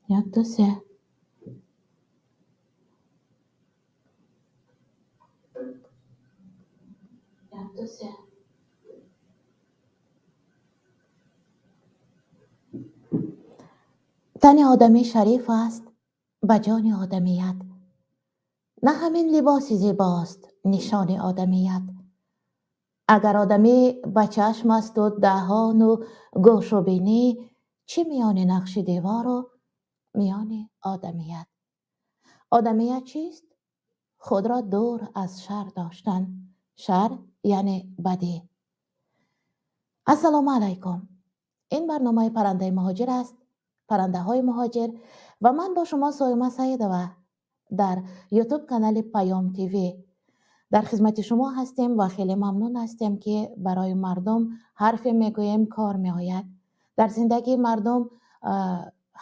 Як, ду, се. Як, ду, се. Тани одамӣ шариф аст ба ҷони одамият. На ҳамин либоси зебост нишони одамият. Агар одамӣ ба чашм асту даҳону гӯшу бинӣ, чӣ миёни нақши девору миёни одамият? Одамият чист? Худро дур аз шар доштан. Шар яъне бадӣ. Ассалому алайкум. Ин барномаи паррандаи муҳоҷир аст, паррандаҳои муҳоҷир, ва ман бо шумо Соима Саидова дар YouTube канали Паём ТВ дар хизмати шумо ҳастем ва хеле мамнун ҳастем, ки барои мардум ҳарфе мегӯем, кор меояд. Дар зиндагии мардум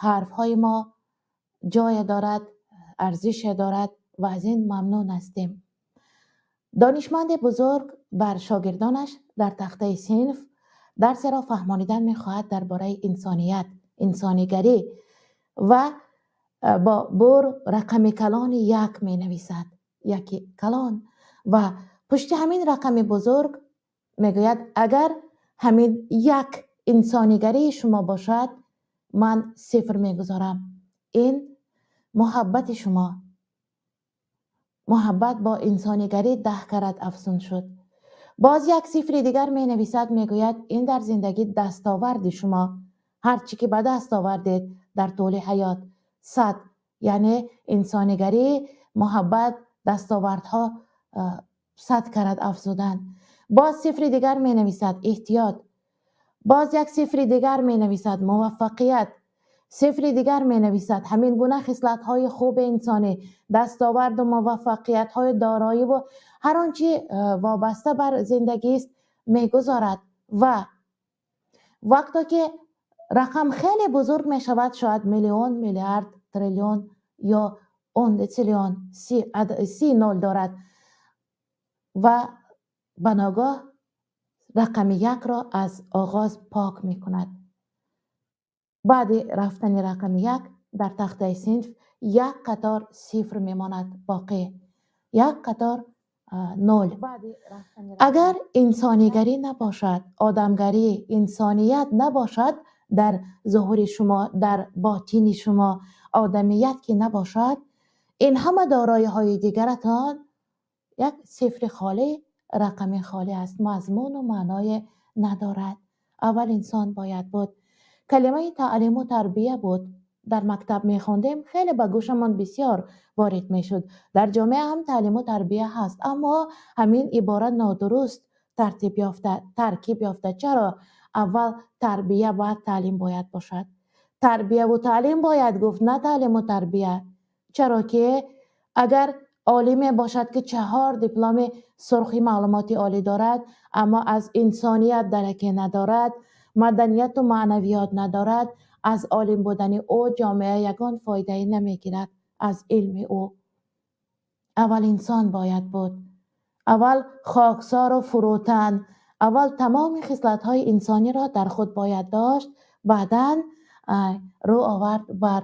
ҳарфҳои мо ҷое дорад, арзише дорад ва аз ин мамнун ҳастем. Донишманди бузург бар шогирдонаш дар тахтаи синф дарсеро фаҳмонидан мехоҳад дар бораи инсоният, инсонигарӣ, ва бо бур рақами калони як менависад, яки калон, ва пушти ҳамин рақами бузург мегӯяд: агар ҳамин як инсонигарии шумо бошад, ман сифр мегузорам. Ин муҳаббати шумо, муҳаббат бо инсонигарӣ 10 карат афзун шуд. Боз як сифри дигар менависад, мегӯяд: ин дар зиндагӣ дастоварди шумо, ҳар чӣ ки ба даст овардед дар тӯли ҳаёт, 100, яъне инсонигарӣ, муҳаббат, дастовардҳо 100 карат афзуданд. Боз сифри дигар менависад, эҳтиёт. Боз як сифри дигар менависад, муваффақият. Сифри дигар менависад, ҳамин гуна хислатҳои хуби инсонӣ, дастоварду муваффақиятҳои дороӣ ва ҳар он чи вобаста бар зиндагист мегузорад. Ва вақто ки рақам хеле бузург мешавад, шояд миллион, миллиард, триллион ё он дециллион, си нол дорад, ва ба ногоҳ рақами якро аз оғоз пок мекунад. Баъди рафтани рақами як дар тахтаи синф як қатор сифр мемонад боқӣ, як қатор нол. Агар инсонигарӣ набошад, одамгарӣ, инсоният набошад дар зуҳури шумо, дар ботини шумо одамият ки набошад, ин ҳама дороиҳои дигаратон як сифри холӣ, рақами холӣ аст, мазмуну маъное надорад. Аввал инсон бояд буд. Калимаи таълиму тарбия буд. Дар мактаб мехондем, хеле ба гӯшамон бисёр ворид мешуд. Дар ҷомеа ҳам таълиму тарбия ҳаст, аммо ҳамин ибора нодуруст тартиб ёфта, таркиб ёфта. Чаро? Аввал тарбия, баъд таълим бояд бошад. Тарбияву таълим бояд гуфт, на таълиму тарбия. Чаро ки агар олиме бошад, ки 4 дипломи сурхи маълумоти олӣ дорад, аммо аз инсоният дараке надорад, маданияту маънавиёт надорад, аз олим будани ӯ ҷомеа ягон фоидае намегирад аз илми ӯ. Аввал инсон бояд буд, аввал хоксору фурӯтан, аввал тамоми хислатҳои инсониро дар худ бояд дошт, баъдан рӯ овард бар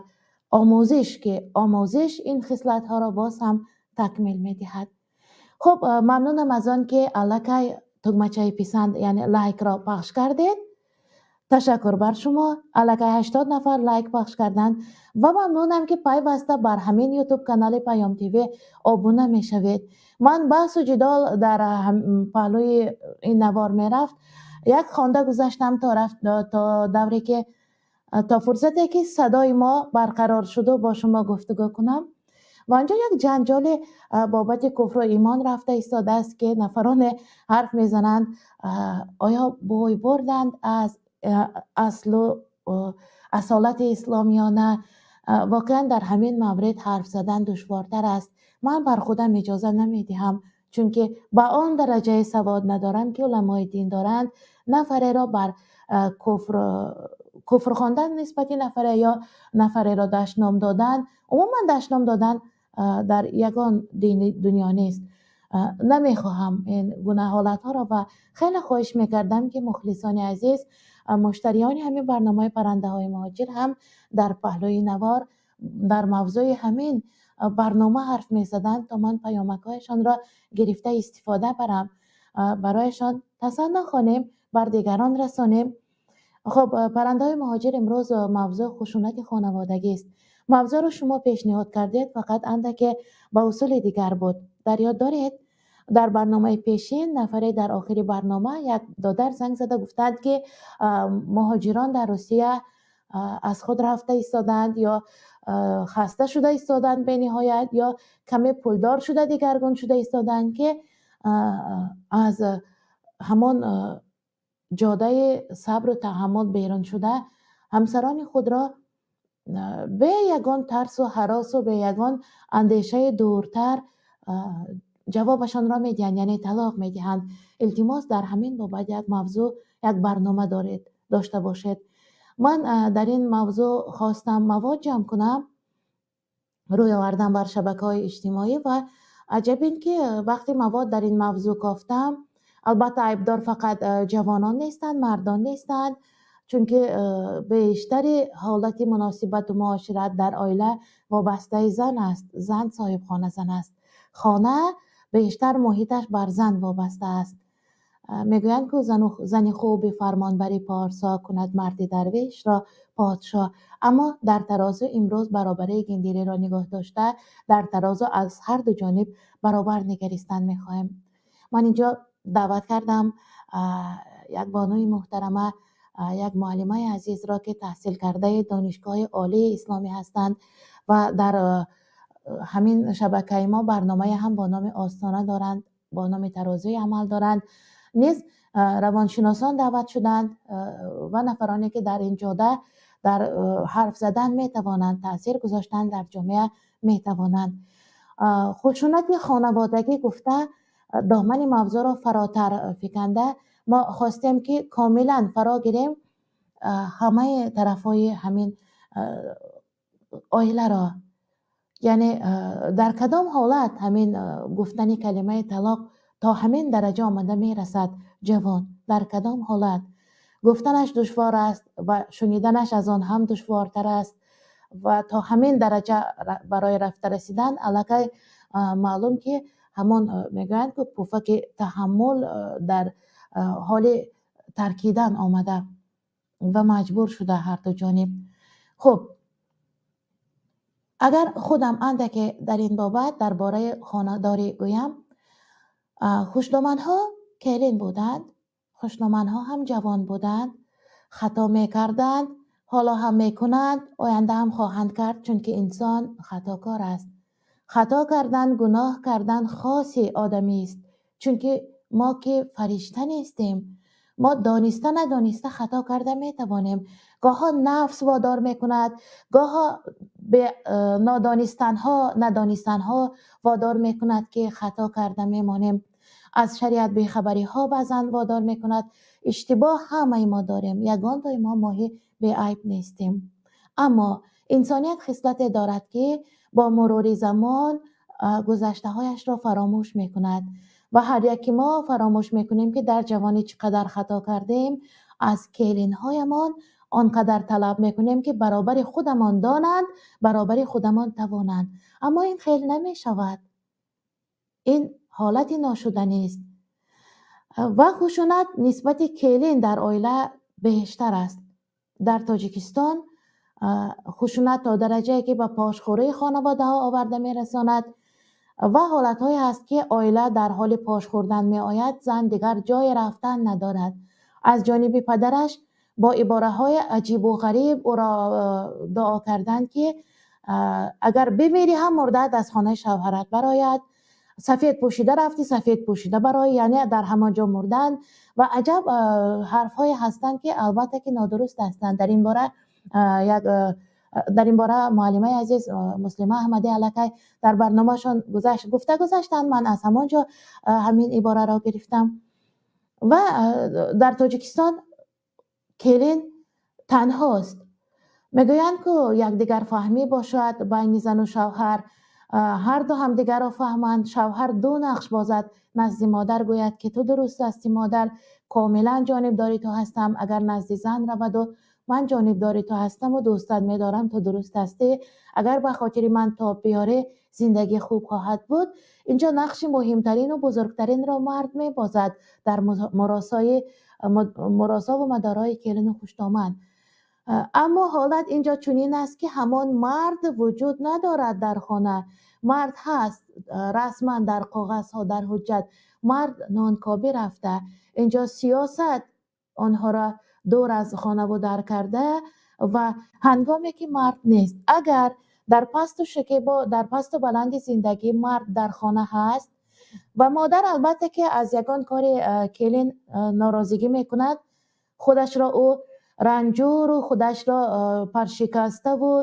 омӯзиш, ки омӯзиш ин хислатҳоро боз ҳам такмил медиҳад. Мамнунам аз он ки аллакай тугмачаи писанд, яъне лайкро пахш кардед. Ташаккур бар шумо. Аллакай 80 нафар лайк пахш карданд ва мамнунам, ки пайваста бар ҳамин YouTube канали Паём ТВ обуна мешавед. Ман баҳсу ҷидол дар паҳлӯи ин навор мерафт. Як хонда гузаштам то рафт, то давре ки, то фурсате ки садои мо барқарор шуду бо шумо гуфтугӯ кунам. Ва анҷо як ҷанҷоли бобати куфру имон рафта истодааст, ки нафароне ҳарф мезананд, оё бой бурданд аз аслу асолати ислом ё на. Воқеан дар ҳамин маврид ҳарф задан душвортар аст. Ман бар худам иҷоза намедиҳам, чунки ба он дараҷаи савод надорам, ки уламои дин доранд. Нафареро бар куфр хондан нисбати нафаре ё нафареро дашном додан, умуман дашном додан дар ягон дини дунё нест. Намехоҳам ин гуна ҳолатҳоро ва хеле хоҳиш мекардам, ки мухлисони азиз Муштариёни ҳамин барномаи «Паррандаҳои муҳоҷир» ҳам дар паҳлӯи навор дар мавзӯи ҳамин барнома ҳарф мезаданд, то ман паёмакҳояшонро гирифта истифода барам, барояшон тасанно хонем, бар дигарон расонем. Хуб, «Паррандаҳои муҳоҷир» имрӯз мавзӯъ хушунати хонаводагист. Мавзӯъро шумо пешниҳод кардед, фақат андаке ба усули дигар буд. Дар ёд доред, дар барномаи пешин нафаре дар охири барнома, як додар занг зада гуфтанд, ки муҳоҷирон дар Русия аз худ рафта истоданд ё хаста шуда истоданд бениҳоят, ё каме пулдор шуда дигаргун шуда истоданд, ки аз ҳамон ҷодаи сабру таҳаммул берун шуда, ҳамсарони худро бе ягон тарсу ҳаросу бе ягон андешаи дуртар ҷавобашонро медиҳанд, яъне талоқ медиҳанд. Илтимос, дар ҳамин бобат як мавзӯъ, як барнома доред, дошта бошед. Ман дар ин мавзӯъ хостам мавод ҷамъ кунам, рӯй овардам бар шабакаҳои иҷтимоӣ ва аҷаб ин ки вақте мавод дар ин мавзӯъ кофтам, албатта, айбдор фақат ҷавонон нестанд, мардон нестанд, чунки бештари ҳолати муносибату муошират дар оила вобастаи зан аст. Зан соҳибхона, зан аст. Хона бештар муҳиташ бар зан вобаста аст. Мегӯянд, ку зани хуби фармонбари порсо кунад марди дарвешро подшоҳ. Аммо дар тарозу имрӯз баробарии гендериро нигоҳ дошта, дар тарозу аз ҳар ду ҷониб баробар нигаристан мехоҳем. Ман инҷо даъват кардам як бонуи муҳтарама, як муаллимаи азизро, ки таҳсилкардаи Донишгоҳи Олии Исломӣ ҳастанд ва дар ҳамин шабакаи мо барномае ҳам бо номи «Остона» доранд, бо номи «Тарозуи амал» доранд. Низ равоншиносон даъват шуданд ва нафароне, ки дар ин ҷода дар ҳарф задан метавонанд, таъсир гузоштан дар ҷомеа метавонанд. Хушунати хонаводагӣ гуфта, домани мавзӯъро фаротар фиканда, мо хостем, ки комилан фаро гирем ҳамаи тарафҳои ҳамин оиларо, яъне дар кадом ҳолат ҳамин гуфтани калимаи талоқ то ҳамин дараҷа омада мерасад. Ҷавон дар кадом ҳолат гуфтанаш душвор аст ва шуниданаш аз он ҳам душвортар аст ва то ҳамин дараҷа барои рафта расидан аллакай маълум, ки ҳамон мегӯянд, ки пуфаки таҳаммул дар ҳоли таркидан омада ва маҷбур шуда ҳарду ҷониб. Хуб, агар худам андаке дар ин бобат дар бораи хонадорӣ гӯям, хушдоманҳо келин буданд, хушдоманҳо ҳам ҷавон буданд, хато мекарданд, ҳоло ҳам мекунанд, оянда ҳам хоҳанд кард, чунки инсон хатокор аст. Хато кардан, гуноҳ кардан хоси одамист, чунки мо ки фаришта нестем. Мо дониста надониста хато карда метавонем. Гоҳо нафс водор мекунад, гоҳо нодонистанҳо, надонистанҳо водор мекунад, ки хато карда мемонем. Аз шариат бехабариҳо баъзан водор мекунад. Иштибоҳ ҳамаи мо дорем, ягон тои мо моҳи беайб нестем. Аммо инсоният хислате дорад, ки бо мурури замон гузаштаҳояшро фаромӯш мекунад ва ҳар яки мо фаромӯш мекунем, ки дар ҷавонӣ чӣ қадар хато кардем. Аз келинҳоямон он қадар талаб мекунем, ки баробари худамон донанд, баробари худамон тавонанд, аммо ин хел намешавад. Ин ҳолати ношуданист ва хушунат нисбати келин дар оила бештар аст. Дар Тоҷикистон хушунат то дараҷае, ки ба пошхӯрии хонаводаҳо оварда мерасонад ва ҳолатҳое ҳаст, ки оила дар ҳоли пош хӯрдан меояд, зан дигар ҷое рафтан надорад. Аз ҷониби падараш бо ибораҳои аҷибу ғариб ӯро дуо карданд, ки агар бимирӣ ҳам мурдаат аз хонаи шавҳарат барояд, сафед пӯшида рафтӣ, сафед пӯшида барои, яъне дар ҳамон ҷо мурданд. Ва аҷаб ҳарфҳое ҳастанд, ки албатта ки нодуруст ҳастанд. Дар ин бора як дар ин бора муаллимаи азиз Муслима Аҳмадӣ аллакай дар барномаашон гуфта гузаштанд. Ман аз ҳамон ҷо ҳамин ибораро гирифтам. Ва дар Тоҷикистон келин танҳост. Мегӯянд, ку якдигарфаҳмӣ бошад байни зану шавҳар, ҳарду ҳамдигарро фаҳманд, шавҳар ду нақш бозад: назди модар гӯяд, ки ту дуруст ҳастӣ, модар. Комилан ҷонибдори ту ҳастам. Агар назди зан раваду ман ҷонибдори ту ҳастаму дӯстат медорам, ту дуруст ҳастӣ, агар ба хотири ман тоб биёрӣ, зиндагӣ хуб хоҳад буд. Инҷо нақши муҳимтарину бузургтаринро мард мебозад дар муросову мадорои келину хуштоман. Аммо ҳолат инҷо чунин аст, ки ҳамон мард вуҷуд надорад дар хона. Мард ҳаст расман дар коғазҳо, дар ҳуҷҷат, мард нонкобӣ рафта. Инҷо сиёсат онҳоро дур аз хонаву дар карда ва ҳангоме ки мард нест, агар дар пасту шакебо, дар пасту баланди зиндагӣ мард дар хона ҳаст ва модар албатта ки аз ягон кори келин норозигӣ мекунад, худашро ӯ ранҷуру худашро паршикаставу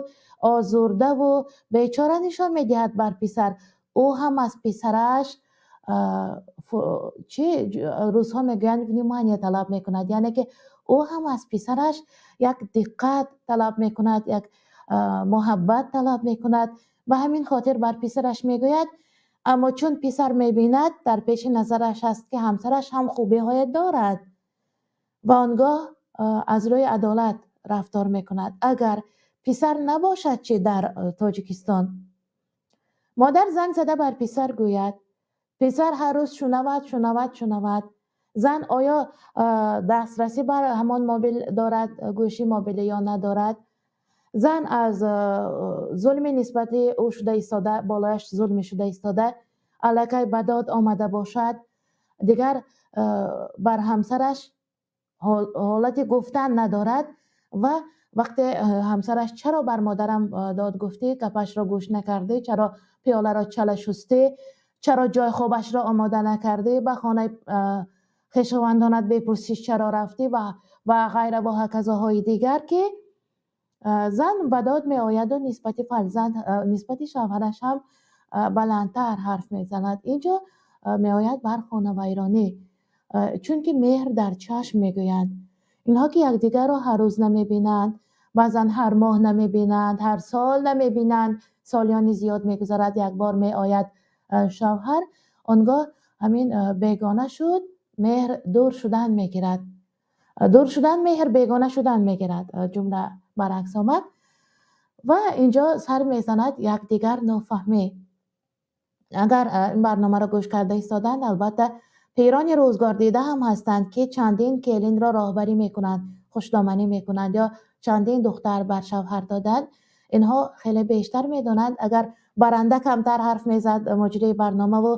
озурдаву бечора нишон медиҳад бар писар. Ӯ ҳам аз писараш чи рӯзҳо мегӯянд, внимание талаб мекунад, яъне ки ӯ ҳам аз писараш як диққат талаб мекунад, як муҳаббат талаб мекунад. Ба ҳамин хотир бар писараш мегӯяд. Аммо чун писар мебинад, дар пеши назараш аст, ки ҳамсараш ҳам хубиҳое дорад ва он гоҳ аз рӯи адолат рафтор мекунад. Агар писар набошад, чи дар Тоҷикистон модар занг зада бар писар гӯяд, писар ҳар рӯз шунавад, шунавад, шунавад. Зан оё дастрасӣ бар ҳамон мобил дорад, гӯши мобилӣ ё надорад? Зан аз зулми нисбати ӯ шуда истода, болояш зулме шуда истода, аллакай ба дод омада бошад, дигар бар ҳамсараш ҳолати гуфтан надорад. Ва вақте ҳамсараш чаро бар модарам дод гуфтӣ, гапашро гӯш накардӣ, чаро пиёларо чала шустӣ, чаро ҷойи хобашро омода накардӣ, ба хонаи хешовандонат бепурсиш чаро рафтӣ ва ғайра ва ҳаказоҳои дигар, ки зан ба дод меояду нисбати фарзанд, нисбати шавҳараш ҳам баландтар ҳарф мезанад. Инҷо меояд бар хонавайронӣ, чунки меҳр дар чашм мегӯянд. Инҳо ки якдигарро ҳар рӯз намебинанд, баъзан ҳар моҳ намебинанд, ҳар сол намебинанд, солиёни зиёд мегузарад, як бор меояд шавҳар, он гоҳ ҳамин бегона шуд, меҳр дур шудан мегирад. Дур шудан меҳр бегона шудан мегирад. Ҷумла баръакс омад. Ва инҷо сар мезанад якдигар нофаҳмӣ. Агар ин барномаро гӯш карда истоданд, албатта пирони рӯзгор дида ҳам ҳастанд, ки чандин келинро роҳбарӣ мекунанд, хушдоманӣ мекунанд ё чандин духтар бар шавҳар доданд. Инҳо хеле бештар медонанд. Агар баранда камтар ҳарф мезад, муҷрии барномаву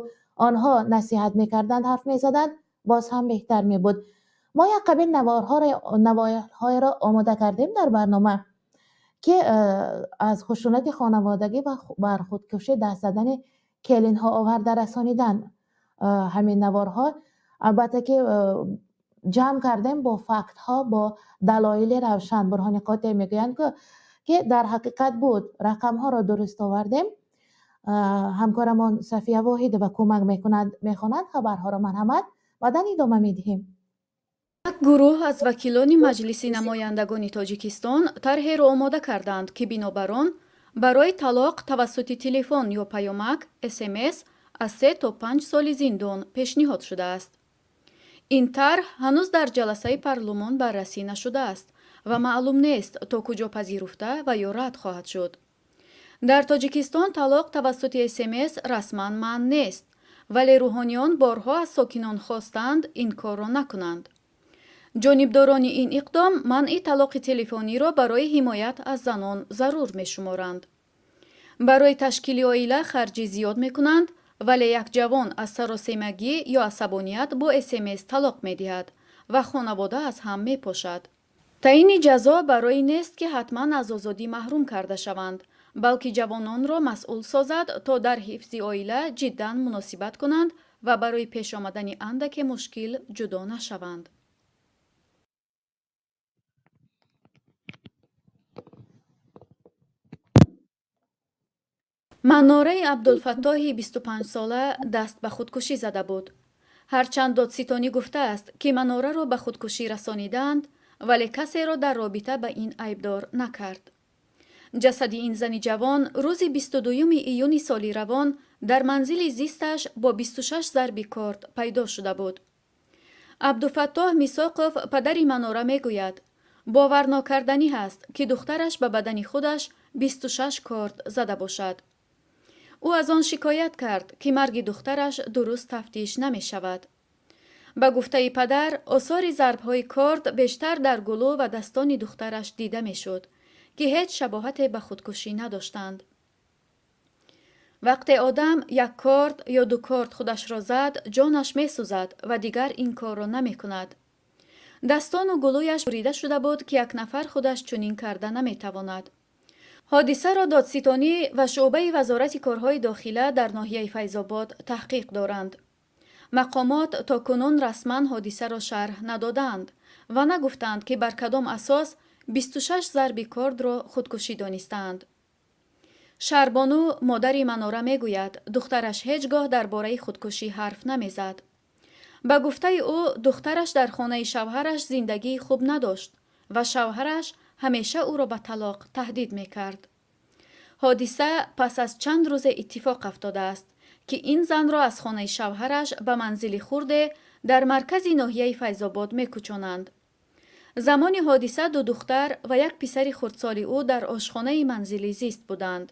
онҳо насиҳат мекарданд, ҳарф мезаданд, боз ҳам беҳтар мебуд. Мо як қабил наворҳоеро омода кардем дар барнома, ки аз хушунати хонаводагӣ ва бар худкушӣ даст задани келинҳо оварда расонидан. Ҳамин наворҳо албатта ки ҷамъ кардем бо фактҳо, бо далоили равшан. Бурҳони қотеъ мегӯянд, ки дар ҳақиқат буд, рақамҳоро дуруст овардем. Ҳамкорамон Сафия Воҳидова кӯмак мекунад, мехонанд хабарҳоро, марҳамат, баъдан идома медиҳем. Як гурӯҳ аз вакилони Маҷлиси намояндагони Тоҷикистон тарҳеро омода карданд, ки бинобар он барои талоқ тавассути телефон ё паёмак СМС аз 3 то 5 соли зиндон пешниҳод шудааст. Ин тарҳ ҳанӯз дар ҷаласаи парлумон баррасӣ нашудааст ва маълум нест, то куҷо пазируфта ва ё рад хоҳад шуд. Дар Тоҷикистон талоқ тавассути СМС расман манъ нест, вале рӯҳониён борҳо аз сокинон хостанд, ин корро накунанд. Ҷонибдорони ин иқдом манъи талоқи телефониро барои ҳимоят аз занон зарур мешуморанд. Барои ташкили оила харҷи зиёд мекунанд, вале як ҷавон аз саросемагӣ ё асабоният бо СМС талоқ медиҳад ва хонавода аз ҳам мепошад. Таъини ҷазо барои нест, ки ҳатман аз озодӣ маҳрум карда шаванд, балки ҷавононро масъул созад, то дар ҳифзи оила ҷиддан муносибат кунанд ва барои пеш омадани андаке мушкил ҷудо нашаванд. Манораи Абдулфаттоҳи 25-сола даст ба худкушӣ зада буд. Ҳарчанд додситонӣ гуфтааст, ки Манораро ба худкушӣ расонидаанд, вале касеро дар робита ба ин айбдор накард. Ҷасади ин зани ҷавон рӯзи 22 июни соли равон дар манзили зисташ бо 26 зарби корд пайдо шуда буд. Абдуфаттоҳ Мисоқов, падари Манора, мегӯяд, боварнокарданӣ ҳаст, ки духтараш ба бадани худаш 26 корд зада бошад. Ӯ аз он шикоят кард, ки марги духтараш дуруст тафтиш намешавад. Ба гуфтаи падар, осори зарбҳои корд бештар дар гулӯ ва дастони духтараш дида мешуд, ки ҳеҷ шабоҳате ба худкушӣ надоштанд. Вақте одам як корд ё ду корд худашро зад, ҷонаш месӯзад ва дигар ин корро намекунад. Дастону гулӯяш бурида шуда буд, ки як нафар худаш чунин карда наметавонад. Ҳодисаро додситонӣ ва шӯъбаи Вазорати корҳои дохила дар ноҳияи Файзобод таҳқиқ доранд. Мақомот то кунун расман ҳодисаро шарҳ надодаанд ва нагуфтаанд, ки бар кадом асос 26 зарби кордро худкушӣ донистаанд. Шаҳрбону, модари Манора, мегӯяд, духтараш ҳеҷ гоҳ дар бораи худкушӣ ҳарф намезад. Ба гуфтаи ӯ, духтараш дар хонаи шавҳараш зиндагии хуб надошт ва шавҳараш ҳамеша ӯро ба талоқ таҳдид мекард. Ҳодиса пас аз чанд рӯзе иттифоқ афтодааст, ки ин занро аз хонаи шавҳараш ба манзили хурде дар маркази ноҳияи Файзобод мекӯчонанд. Замони ҳодиса ду духтар ва як писари хурдсоли ӯ дар ошхонаи манзилӣ зист буданд.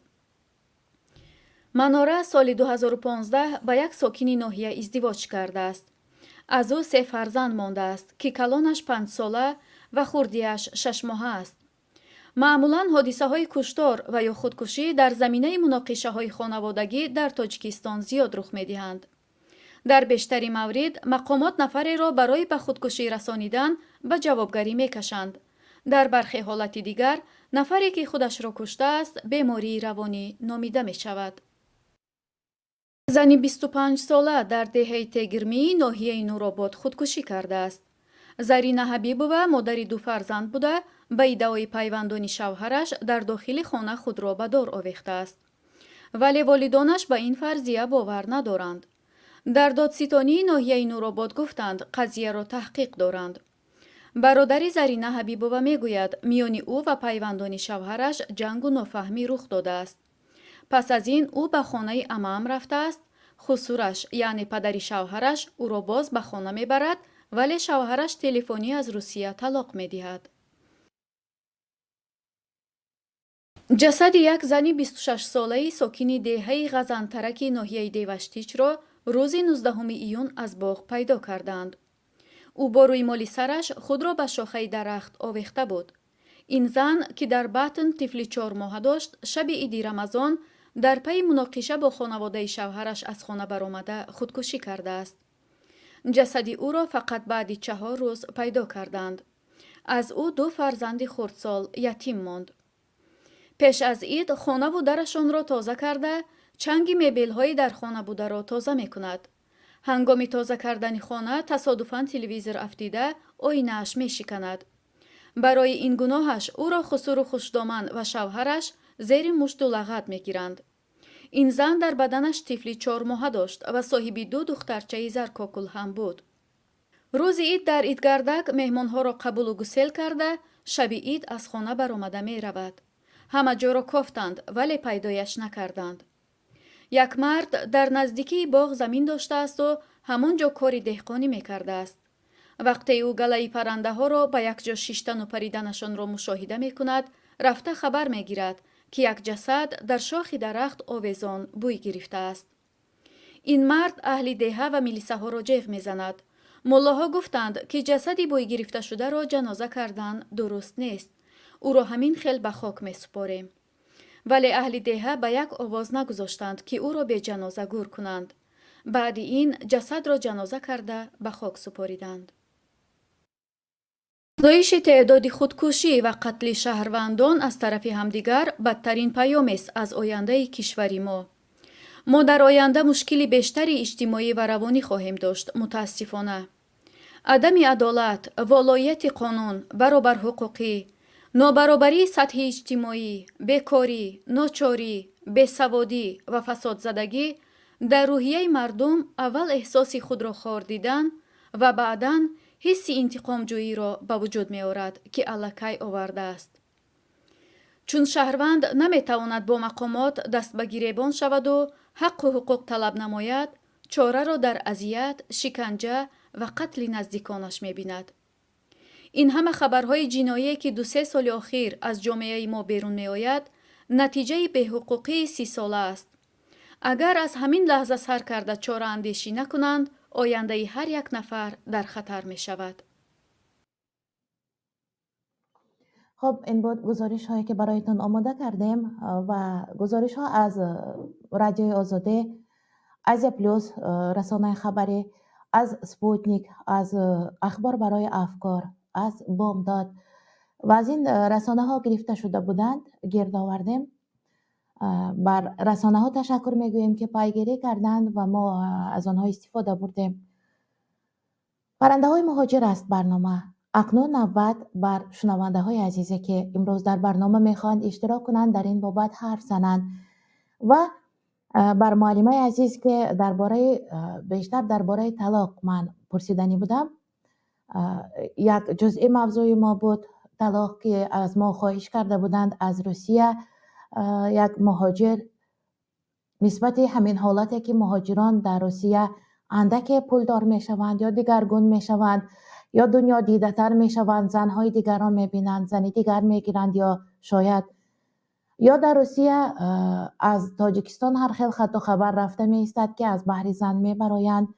Манора соли 2015 ба як сокини ноҳия издивоҷ кардааст. Аз ӯ се фарзанд мондааст, ки калонаш 5-сола ва хурдиаш 6-моҳа аст. Маъмулан ҳодисаҳои куштор ва ё худкушӣ дар заминаи муноқишаҳои хонаводагӣ дар Тоҷикистон зиёд рух медиҳанд. Дар бештари маврид мақомот нафареро барои ба худкушӣ расонидан ба ҷавобгарӣ мекашанд. Дар бархе ҳолати дигар нафаре, ки худашро куштааст, бемории равонӣ номида мешавад. Зани 25-сола дар деҳаи Тегирмии ноҳияи Нуробод худкушӣ кардааст. Зарина Ҳабибова модари ду фарзанд буда, ба иддаои пайвандони шавҳараш дар дохили хона худро ба дор овехтааст. Вале волидонаш ба ин фарзия бовар надоранд. Дар додситонии ноҳияи Нуробод гуфтанд, қазияро таҳқиқ доранд. Бародари Зарина Ҳабибова мегӯяд, миёни ӯ ва пайвандони шавҳараш ҷангу нофаҳмӣ рух додааст. Пас аз ин ӯ ба хонаи амаам рафтааст. Хусураш, яъне падари шавҳараш, ӯро боз ба хона мебарад, вале шавҳараш телефонӣ аз Русия талоқ медиҳад. Ҷасади як зани 26-солаи сокини деҳаи Ғазантараки ноҳияи Деваштичро рӯзи 19 июн аз боғ пайдо карданд. Ӯ бо рӯймоли сараш худро ба шохаи дарахт овехта буд. Ин зан, ки дар батн тифли 4-моҳа дошт, шаби иди Рамазон дар пайи муноқиша бо хонаводаи шавҳараш аз хона баромада худкушӣ кардааст. Ҷасади ӯро фақат баъди 4 рӯз пайдо карданд. Аз ӯ ду фарзанди хурдсол ятим монд. Пеш аз ид хонаву дарашонро тоза карда, чанги мебелҳои дар хона бударо тоза мекунад. Ҳангоми тоза кардани хона тасодуфан телевизор афтида, оинааш мешиканад. Барои ин гуноҳаш ӯро хусуру хушдоман ва шавҳараш зери мушту лағат мегиранд. Ин зан дар баданаш тифли 4-моҳа дошт ва соҳиби ду духтарчаи заркокул ҳам буд. Рӯзи ид дар идгардак меҳмонҳоро қабулу гусел карда, шаби ид аз хона баромада меравад. Ҳама ҷоро кофтанд, вале пайдояш накарданд. Як мард дар наздикии боғ замин доштаасту ҳамон ҷо кори деҳқонӣ мекардааст. Вақте ӯ галаи паррандаҳоро ба якҷо шиштану париданашонро мушоҳида мекунад, рафта хабар мегирад, ки як ҷасад дар шохи дарахт овезон бӯй гирифтааст. Ин мард аҳли деҳа ва милисаҳоро ҷеғ мезанад. Муллоҳо гуфтанд, ки ҷасади бӯйгирифташударо ҷаноза кардан дуруст нест, ӯро ҳамин хел ба хок месупорем. Вале аҳли деҳа ба як овоз нагузоштанд, ки ӯро беҷаноза гӯр кунанд. Баъди ин ҷасадро ҷаноза карда ба хок супориданд. Афзоиши теъдоди худкушӣ ва қатли шаҳрвандон аз тарафи ҳамдигар бадтарин паёмест аз ояндаи кишвари мо. Мо дар оянда мушкили бештари иҷтимоӣ ва равонӣ хоҳем дошт, мутаассифона. Адами адолат, волоияти қонун, баробарҳуқуқӣ, нобаробарии сатҳи иҷтимоӣ, бекорӣ, ночорӣ, бесаводӣ ва фасодзадагӣ дар рӯҳияи мардум аввал эҳсоси худро хор дидан ва баъдан ҳисси интиқомҷӯиро ба вуҷуд меорад, ки аллакай овардааст. Чун шаҳрванд наметавонад бо мақомот даст ба гиребон шаваду ҳаққу ҳуқуқ талаб намояд, чораро дар азият, шиканҷа ва қатли наздиконаш мебинад. Ин ҳама хабарҳои ҷиноие, ки 2-се соли охир аз ҷомеаи мо берун меояд, натиҷаи беҳуқуқии 30-сола аст. Агар аз ҳамин лаҳза сар карда чораандешӣ накунанд, ояндаи ҳар як нафар дар хатар мешавад. Хуб, ин буд гузоришҳое, ки бароятон омода кардем ва гузоришҳо аз Радиои Озодӣ, Азия Плюс, расонаи хабарӣ, аз Спутник, аз Ахбор барои афкор, аз Бомдод ва аз ин расонаҳо гирифта шуда буданд, гирд овардем. Бар расонаҳо ташаккур мегӯем, ки пайгирӣ карданд ва мо аз онҳо истифода бурдем. Паррандаҳои муҳоҷир аст барнома. Акнун навбат бар шунавандаҳои азизе, ки имрӯз дар барнома мехоҳанд иштирок кунанд, дар ин бобат ҳарф зананд ва бар муаллимаи азиз, ки бештар дар бораи талоқ ман пурсиданӣ будам. Як ҷузъи мавзӯи мо буд талоқ, ки аз мо хоҳиш карда буданд аз Русия як муҳоҷир нисбати ҳамин ҳолате, ки муҳоҷирон дар Русия андаке пулдор мешаванд ё дигаргун мешаванд ё дунё дидатар мешаванд, занҳои дигарро мебинанд, зани дигар мегиранд ё шояд ё дар Русия аз Тоҷикистон ҳар хел хатту хабар рафта меистад, ки аз баҳри зан мебароянд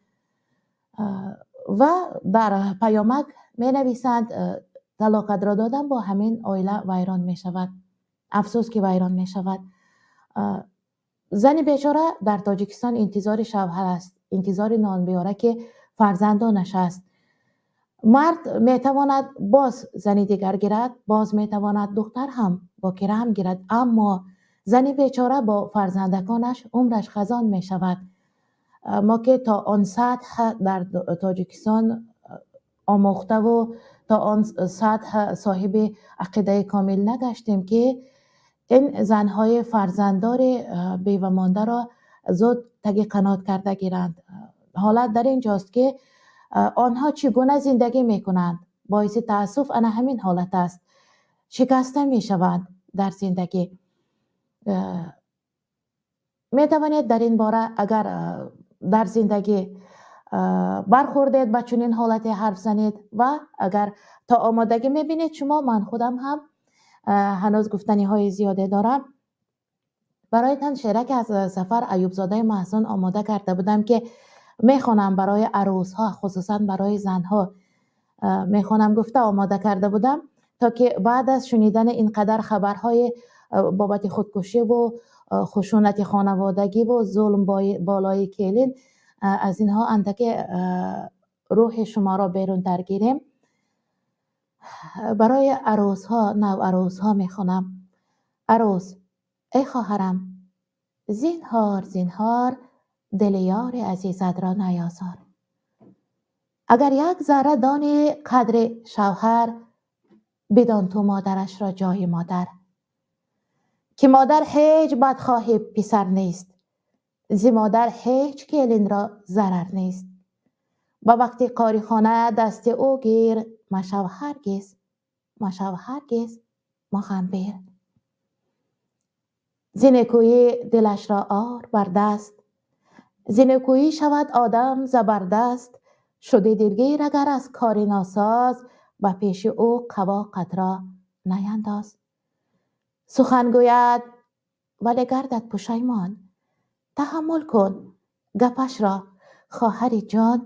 ва дар паёмак менависанд: талоқатро додам, бо ҳамин оила вайрон мешавад. Афсӯс, ки вайрон мешавад. Зани бечора дар Тоҷикистон интизори шавҳар аст, интизори нонбиёра, ки фарзандонаш аст. Мард метавонад боз зани дигар гирад, боз метавонад духтар ҳам бокира ҳам гирад, аммо зани бечора бо фарзандаконаш умраш хазон мешавад. Мо ки то он сатҳ дар Тоҷикистон омӯхтаву то он сатҳ соҳиби ақидаи комил нагаштем, ки ин занҳои фарзанддори бевамондаро зуд таги қанот карда гиранд. Ҳолат дар ин ҷост, ки онҳо чӣ гуна зиндагӣ мекунанд. Боиси таассуф ана ҳамин ҳолат аст, шикаста мешаванд дар зиндагӣ. Метавонед дар ин бора, агар дар зиндагӣ бархӯрдед ба чунин ҳолате, ҳарф занед ва агар то омодагӣ мебинед шумо, ман худам ҳам ҳанӯз гуфтаниҳои зиёде дорам. Бароятон шеъраке аз Сафар Аюбзодаи Маҳзун омода карда будам, ки мехонам барои арӯсҳо, хусусан барои занҳо мехонам гуфта омода карда будам, то ки баъд аз шунидани ин қадар хабарҳои бобати худкушиву хушунати хонаводагиву зулм болои келин, аз инҳо андаке рӯҳи шуморо берунтар гирем. Барои арӯсҳо, наварӯсҳо мехонам. Арӯс: эй хоҳарам, зинҳор, зинҳор, дили ёри азизатро наёзор. Агар як зарра дони қадри шавҳар, бидон ту модарашро ҷои модар, ки модар ҳеҷ бадхоҳи писар нест, зи модар ҳеҷ келинро зарар нест. Ба вақти қорихона дасти ӯ гир, машав ҳаргиз, машав ҳаргиз муғамбир. Зи некӯӣ дилашро ор бар даст, зи некӯӣ шавад одам забардаст. Шуди дилгир агар аз кори носоз, ба пеши ӯ қавоқатро наяндоз. Сухан гӯяд, вале гардад пушаймон, таҳаммул кун гапашро, хоҳари ҷон.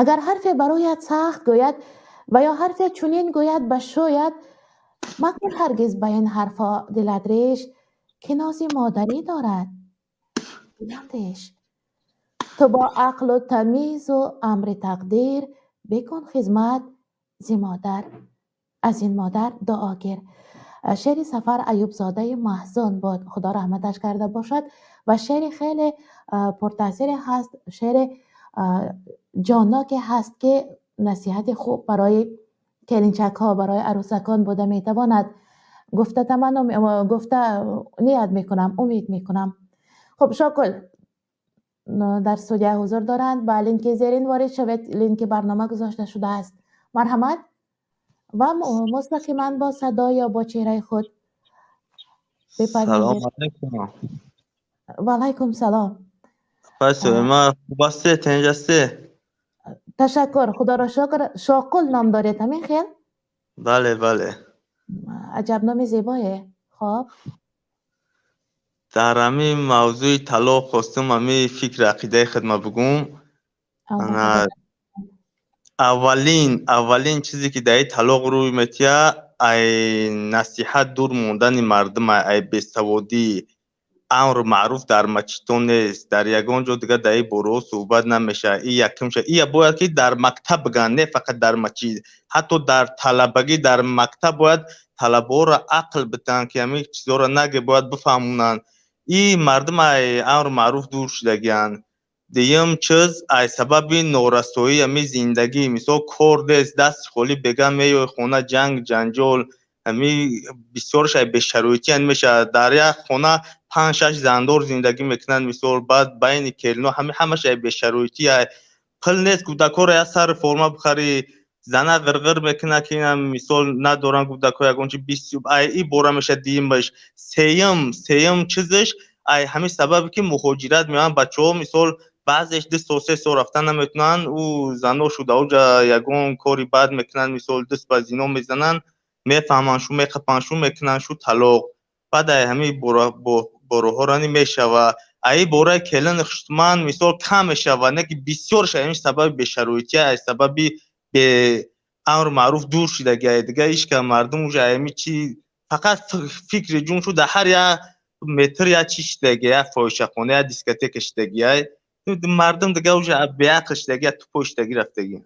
Агар ҳарфе бароят сахт гӯяд ва ё ҳарфе чунин гӯяд ба шӯяд, макун ҳаргиз ба ин ҳарфҳо дилат реш, ки нози модарӣ дорад, биандеш. Ту бо ақлу тамизу амри тақдир бикун хизмат зи модар, аз ин модар дуо гир. Шеъри Сафар Аюбзодаи Маҳзун буд, Худо раҳматаш карда бошад, ва шеъри хеле пуртаъсире ҳаст, шеъри ҷонноке ҳаст, ки насиҳати хуб барои келинчакҳо, барои арӯсакон буда метавонад гуфта таманно гуфта ният мекунам, умед мекунам. Хуб, Шокул дар студия ҳузур доранд. Ба линки зерин ворид шавед, линки барнома гузошта шудааст. Марҳамат ва мустақиман бо садо ё бо чеҳраи худ Салом бипайвандед. алейкум. Ва алайкум салом. Спасибо. Ма хуб ҳастед, тинҷ ҳастед? Ташаккур, худоро шукр. Шоқул ном доред, ҳамин хел? Бале, бале. Аҷаб номи зебое. Хоб. Дар ҳамин мавзӯи талоқ хостум ҳамин фикри ақидаи худма бигӯм. Албатта. Аввалин чизе, ки дар ин талоқ рӯй метиҳад, ай насиҳат дур мондани мардум, ай бесаводӣ. Амру маъруф дар масҷидҳо нест, дар ягон ҷо дигар дар ин бораҳо суҳбат намешавад. Ин якумша. Ия бояд, ки дар мактаб бигӯянд, не фақат дар масҷид, ҳатто дар талабагӣ, дар мактаб бояд талабаҳоро ақл бидиҳанд, ки ҳамин чизҳоро наге, бояд бифаҳмонанд. Ин мардум ай амру маъруф дур шудагианд. Дуюм чиз, ай сабаби норасоии ҳамин зиндагӣ. Мисол, кор нест, дасти холӣ бега меои хона, ҷанг, ҷанҷол. Ҳамин бисёраш ай бешароитӣ мешавад. Дар як хона панҷ, шаш зандор зиндагӣ мекунанд, мисол, баъд байни келино ҳами ҳамаш ай бешароитӣ. Ай пул нест, кӯдакҳоро як сари форма бихарӣ, зана ғирғир мекунад, ки инам, мисол, надоранд кӯдакҳо ягон чи. Ай ин бора мешавад дуюмаш. Сеюм чизаш, ай ҳамин сабабе, ки муҳоҷират меоянд бачаҳо. Мисол, баъзеш 2 сол, 3 сол рафта наметавонанд. Ӯ зано шуда оҷа ягон кори бад мекунанд, мисол, даст ба зино мезананд, мефаҳманд шу, меқапанд шу, мекунанд шу талоқ. Баъд ай ҳамин бороҳоро мешава. Ай бораи келин хуштуман, мисол, кам мешава, не ки бисёрш ай сабаби бешароитӣ, ай сабаби бе амру маъруф дур шудаги. Ай дига ишка мардум уже ами чи фақат фикри ҷун шуда, ҳар як метр як чи шудаги, як фоҳишахона, як дискотека шудаги. Ай мардум дига уже беақл шудаги, як тупой шудаги рафтаги.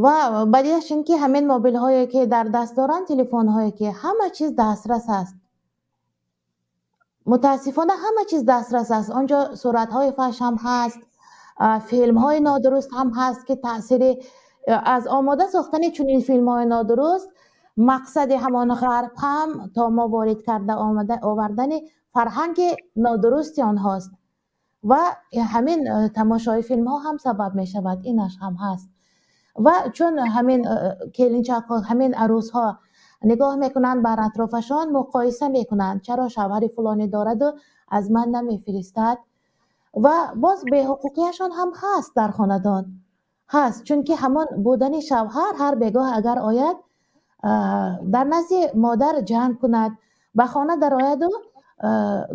Ва баъдиаш ин ки ҳамин мобилҳое, ки дар даст доранд, телефонҳое, ки ҳама чиз дастрас аст. Мутаассифона, ҳама чиз дастрас аст. Он ҷо суратҳои фаҳш ҳам ҳаст, филмҳои нодуруст ҳам ҳаст, ки таъсири аз омода сохтани чунин филмҳои нодуруст мақсади ҳамон ғарб ҳам то мо ворид карда овардани фарҳанги нодурусти онҳост ва ҳамин тамошои филмҳо ҳам сабаб мешавад, инаш ҳам ҳаст. Ва чун ҳамин келинчакҳо, ҳамин арӯсҳо нигоҳ мекунанд бар атрофашон, муқоиса мекунанд: чаро шавҳари фулонӣ дораду аз ман намефиристад? Ва боз беҳуқуқияшон ҳам ҳаст, дар хонадон ҳаст, чунки ҳамон будани шавҳар ҳар бегоҳ агар ояд, дар назди модар ҷанг кунад, ба хона дарояду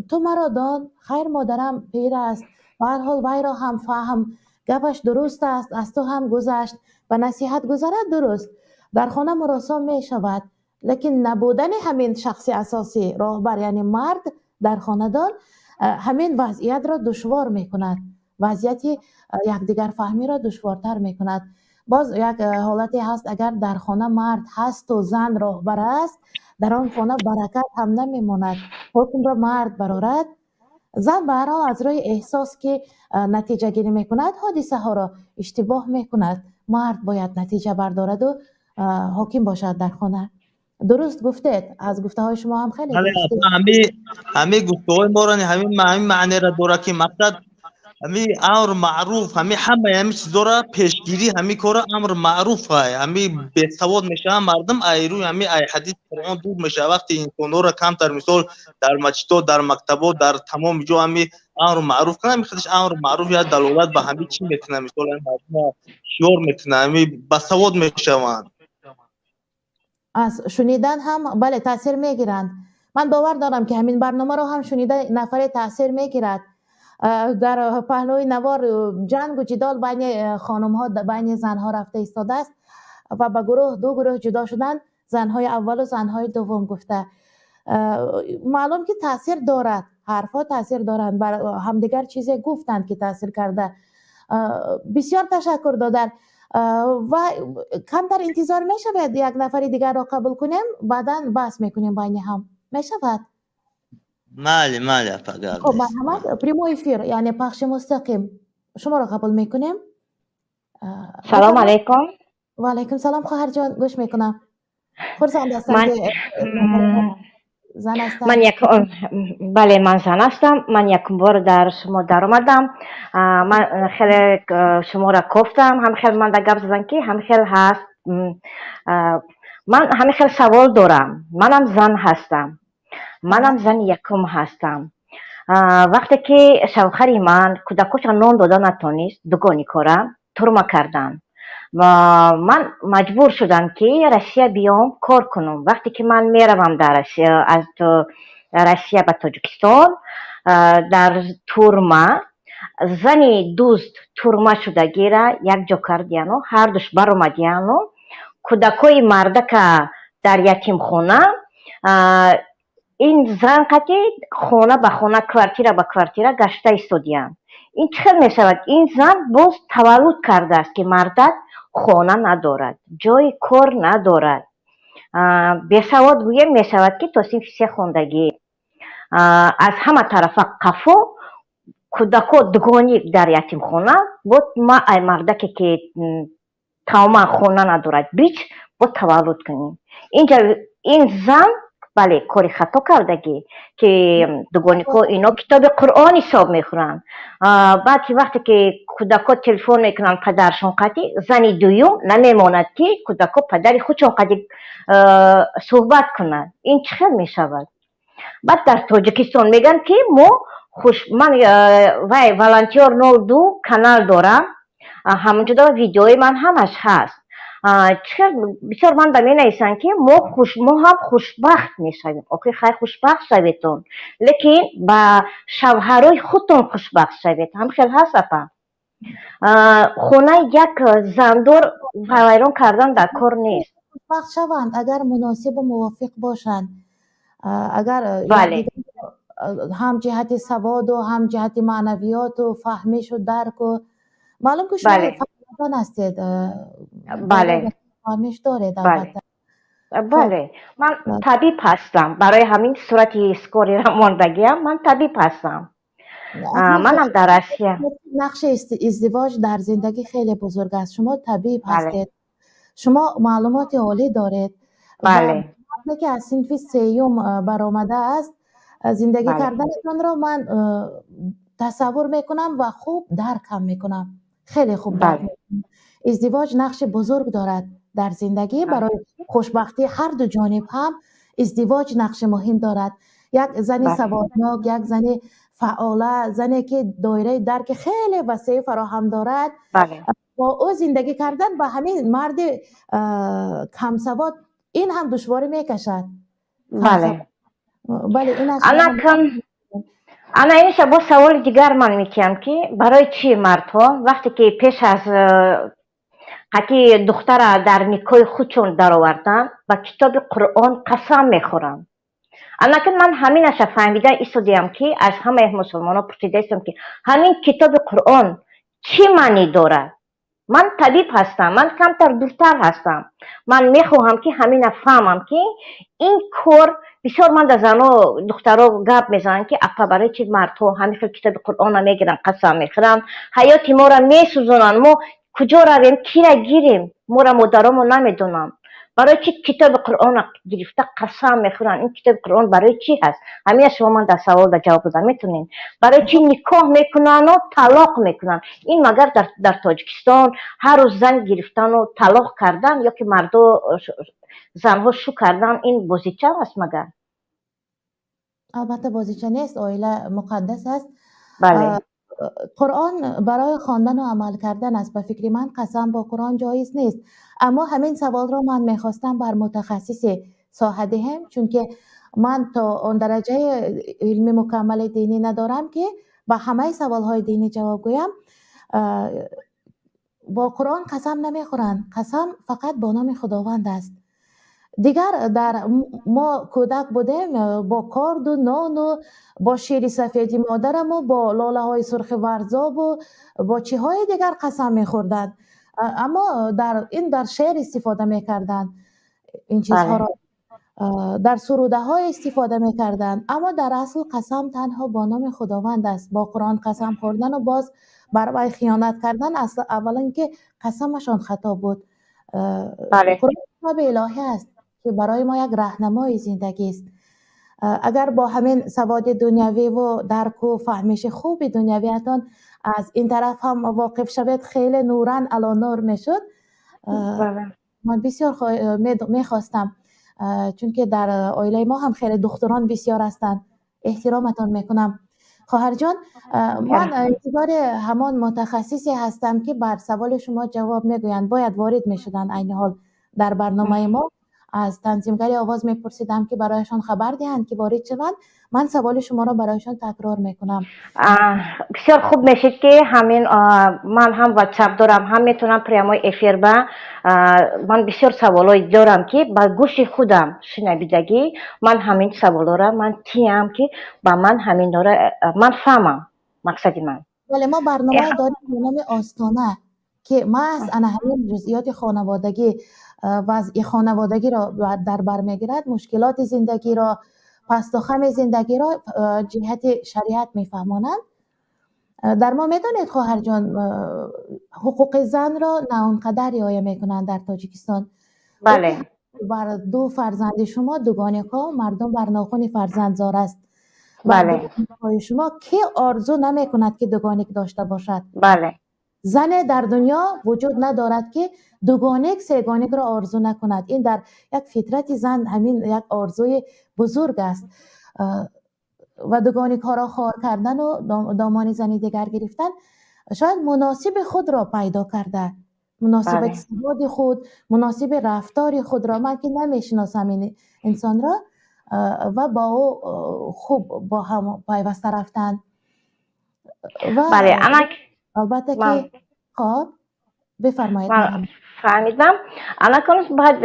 ту маро дон, хайр, модарам пир аст, ба ҳар ҳол вайро ҳам фаҳм, гапаш дуруст аст, аз ту ҳам гузашт, ба насиҳат гузарад, дуруст дар хона муросо мешавад. Лекин набудани ҳамин шахси асосӣ, роҳбар, яъне мард дар хонадон, ҳамин вазъиятро душвор мекунад, вазъияти якдигарфаҳмиро душвортар мекунад. Боз як ҳолате ҳаст: агар дар хона мард ҳасту зан роҳбар аст, дар он хона баракат ҳам намемонад. Ҳукмро мард барорад, зан ба ҳар ҳол аз рӯи эҳсос, ки натиҷагирӣ мекунад, ҳодисаҳоро иштибоҳ мекунад. Мард бояд натиҷа бардораду ҳоким бошад дар хона. Дуруст гуфтед, аз гуфтаҳои шумо ҳам хеле Ҳамин гуфтаҳои моро ҳамин маънеро дорад, ки мақсад ҳамин амр маъруф, ҳамин ҳамаи ҳамин чизҳоро пешгирӣ, ҳамин кора амр маъруф. Ай ҳамин бесавод мешаванд мардум, ай рӯи ҳамин ай ҳадис, Қуръон дур мешавад. Вақте инсонҳоро камтар, мисол, дар масҷидҳо, дар мактабҳо, дар тамоми ҷо ҳамин амру маъруф кунад, ҳамин худаш амру маъруф як далолат ба ҳамин чӣ мекунад, мисол, мардума ҳушёр мекунад, ҳамин басавод мешаванд. Аз шунидан ҳам, бале, таъсир мегиранд. Ман бовар дорам, ки ҳамин барномаро ҳам шунида нафаре таъсир мегирад. Дар паҳлӯи навор ҷангу ҷидол байни хонумҳо, байни занҳо рафта истодааст ва ба гурӯҳ, ду гурӯҳ ҷудо шуданд, занҳои аввалу занҳои дуввум гуфта. Маълум, ки таъсир дорад, ҳарфҳо таъсир доранд. Бар ҳамдигар чизе гуфтанд, ки таъсир карда. Бисёр ташаккур, додар. Ва камтар интизор мешавед, як нафари дигарро қабул кунем, баъдан баҳс мекунем байни ҳам, мешавад? Майли, майли, апа, гап. Хоб, марҳамат, прямой эфир, яъне пахши мустақим, шуморо қабул мекунем. Салом алейкум. Ва алайкум салом, хоҳарҷон, гӯш мекунам. Хурсанд ҳастам, ки зан ҳастам. Ман як, бале, ман зан ҳастам. Ман якум бор дар шумо даромадам. Ман хеле шуморо кофтам, ҳам хел ман да гап задан, ки ҳам хел ҳаст. Ман ҳамин хел савол дорам. Манам зан ҳастам, манам зани якум ҳастам. Вақте ки шавҳари ман кӯдакошро нон дода натонист, дугони кора. турма карданд. Ва ман маҷбур шудам, ки Россия биём, кор кунам. Вақте ки ман меравам дар Россия, аз Россия ба Тоҷикистон, дар турма зани дузд турма шудагира якҷо кардияну ҳардуш баромадияну кӯдакои мардака дар ятимхона. Ин зан қати хона ба хона, квартира ба квартира гашта истодиянд. Ин чӣ хел мешавад? Ин зан боз таваллуд кардааст, ки мардак хона надорад, ҷои кор надорад. Бесавод гӯем мешавад, ки то синфи се хондагӣ, аз ҳама тарафа қафо, кӯдако дугоник дар ятимхона. Бо ма ай мардаке, ки тамоман хона надорад, бич бо таваллуд кунем. Инҷа ин зан, бале, кори хато кардагӣ, ки дугонико ино китоби Қуръон ҳисоб мехӯранд. Баъд ки вақте ки кӯдако телефон мекунанд падаршон қатӣ, зани дуюм намемонад, ки кӯдако падари худшон қатӣ суҳбат кунанд. Ин чӣ хел мешавад? Баъд дар Тоҷикистон мегӯянд, ки мо хуш. Ман вай Волонтёр 02 канал дорам, ҳамонҷода видеои ман ҳамаш ҳаст. Чӣ бисёр ман ба менависанд, ки мо хуш, мо ҳам хушбахт мешавем. Охи хай, хушбахт шаветон, лекин ба шавҳарои худтон хушбахт шавед. Ҳам хел ҳаст, апа. Хонаи як зандор вайрон кардан дар кор нест. Хушбахт шаванд, агар муносибу мувофиқ бошанд, агар ҳам ҷиҳати саводу, ҳам ҷиҳати маънавиёту фаҳмишу дарку. Маълум, ки шумо фаҳматон ҳастед, фаҳмиш доред, албатта. Бале, ман табиб ҳастам, барои ҳамин сурати скорый ра мондагиам. Ман табиб ҳастам, манам дар Россия. Нақши издивоҷ дар зиндагӣ хеле бузург аст. Шумо табиб ҳастед, шумо маълумоти олӣ доред ва ки аз синфи сеюм баромадааст, зиндагӣ карданатонро ман тасаввур мекунам ва хуб дарк ҳам мекунам, хеле хуб дарк мекунам. Издивоҷ нақши бузург дорад дар зиндагӣ. Барои хушбахтии ҳарду ҷониб ҳам издивоҷ нақши муҳим дорад. Як зани саводнок, як зани фаъола, зане ки доираи дарки хеле васеъ фароҳам дорад, бо ӯ зиндагӣ кардан ба ҳамин марди камсавод ин ҳам душворӣ мекашад. Бале, ин Ана инша боз саволи дигар ман метиҳам, ки барои чӣ мардҳо, вақте ки пеш аз қати духтара дар никоҳи худшон даровардан, ба китоби Қуръон қасам мехӯранд? Анакун ман ҳаминаша фаҳмида истодиам, ки аз ҳамаи мусулмонон пурсида истам, ки ҳамин китоби Қуръон чӣ маънӣ дорад? Ман табиб ҳастам, ман камтар дуртар ҳастам, ман мехоҳам, ки ҳамина фаҳмам, ки ин кор. Бисёр ман да зано, духтаро гап мезананд, ки апа, барои чи мардҳо ҳамин хел китоби Қуръонро мегиранд, қасам мехӯранд, ҳаёти моро месӯзонанд? Мо куҷо равем, кира гирем? Моро модаромо намедонанд. Барои чӣ китоби Қуръонро гирифта қасам мехӯранд? Ин китоби Қуръон барои чӣ ҳаст? Ҳамина шумо ман дар савол да ҷавоб дода метавонед. Барои чӣ никоҳ мекунану талоқ мекунанд? Ин магар дар Тоҷикистон ҳар рӯз зан гирифтану талоқ кардан ё ки мардо занҳо шу кардан, ин бозича аст магар? Албатта, бозича нест, оила муқаддас аст. Қуръон барои хондану амал кардан аст. Ба фикри ман, қасам бо Қуръон ҷоиз нест, аммо ҳамин саволро ман мехостам бар мутахассиси соҳа диҳем, чунки ман то он дараҷаи илми мукаммали динӣ надорам, ки ба ҳамаи саволҳои динӣ ҷавоб гӯям. Бо Қуръон қасам намехӯранд, қасам фақат бо номи Худованд аст. Дигар дар мо кӯдак будем, бо корду нону бо шири сафеди модараму бо лолаҳои сурхи Варзобу бо чиҳои дигар қасам мехӯрданд, аммо дар ин дар шеър истифода мекарданд ин чизҳоро, дар сурудаҳо истифода мекарданд, аммо дар асл қасам танҳо бо номи Худованд аст. Бо Қуръон қасам хӯрдану боз бар вай хиёнат кардан, аввалан ки қасамашон хато буд. Қуръон китоби илоҳӣ аст, ки барои мо як раҳнамои зиндагист. Агар бо ҳамин саводи дунявиву дарку фаҳмиши хуби дунявиятон аз ин тараф ҳам воқиф шавед, хеле нуран ало нур мешуд. Ман бисёр мехостам, чунки дар оилаи мо ҳам хеле духтурон бисёр ҳастанд, эҳтироматон мекунам. Хоҳарҷон, ман интизори ҳамон мутахассисе ҳастам, ки бар саволи шумо ҷавоб мегӯянд. Бояд ворид мешуданд айни ҳол дар барномаи мо. Аз танзимгари овоз мепурсидам, ки барояшон хабар диҳанд, ки ворид шаванд. Ман саволи шуморо барояшон такрор мекунам. Бисёр хуб мешид, ки ҳамин ман ҳам WhatsApp дорам, ҳам метавонам прямой эфир ба ман бисёр саволҳое дорам, ки ба гӯши худам шунавидагӣ. Ман ҳамин саволҳоро ман тиям, ки ба ман ҳаминҳоро ман фаҳмам, мақсади ман. Бале, мо барномае дорем ба номи «Остона», ки маҳз ана ҳамин ҷузъиёти хонаводагӣ, вазъи хонаводагиро дар бар мегирад, мушкилоти зиндагиро, пасту хами зиндагиро ҷиҳати шариат мефаҳмонанд. Дар мо, медонед, хоҳарҷон, ҳуқуқи занро на он қадар риоя мекунанд дар Тоҷикистон. Бале. Бар ду фарзанди шумо, дугоникҳо, мардум бар нохуни фарзанд зор аст. Бале. Дугоникҳои шумо, кӣ орзу намекунад, ки дугоник дошта бошад? Бале. Зане дар дунё вуҷуд надорад, ки дугоник, сегоникро орзу накунад. Ин дар як фитрати зан ҳамин як орзуи бузург аст. Ва дугоникҳоро хор кардану домони зани дигар гирифтан, шояд муносиби худро пайдо карда, муносибати саводи худ, муносиби рафтори худро, ман ки намешиносам ин инсонро, ва бо ӯ хуб бо ҳам пайваста рафтан ва Бале, анак албатта ки хоб, бифармоед. Ман фаҳмидам. Анакон баъд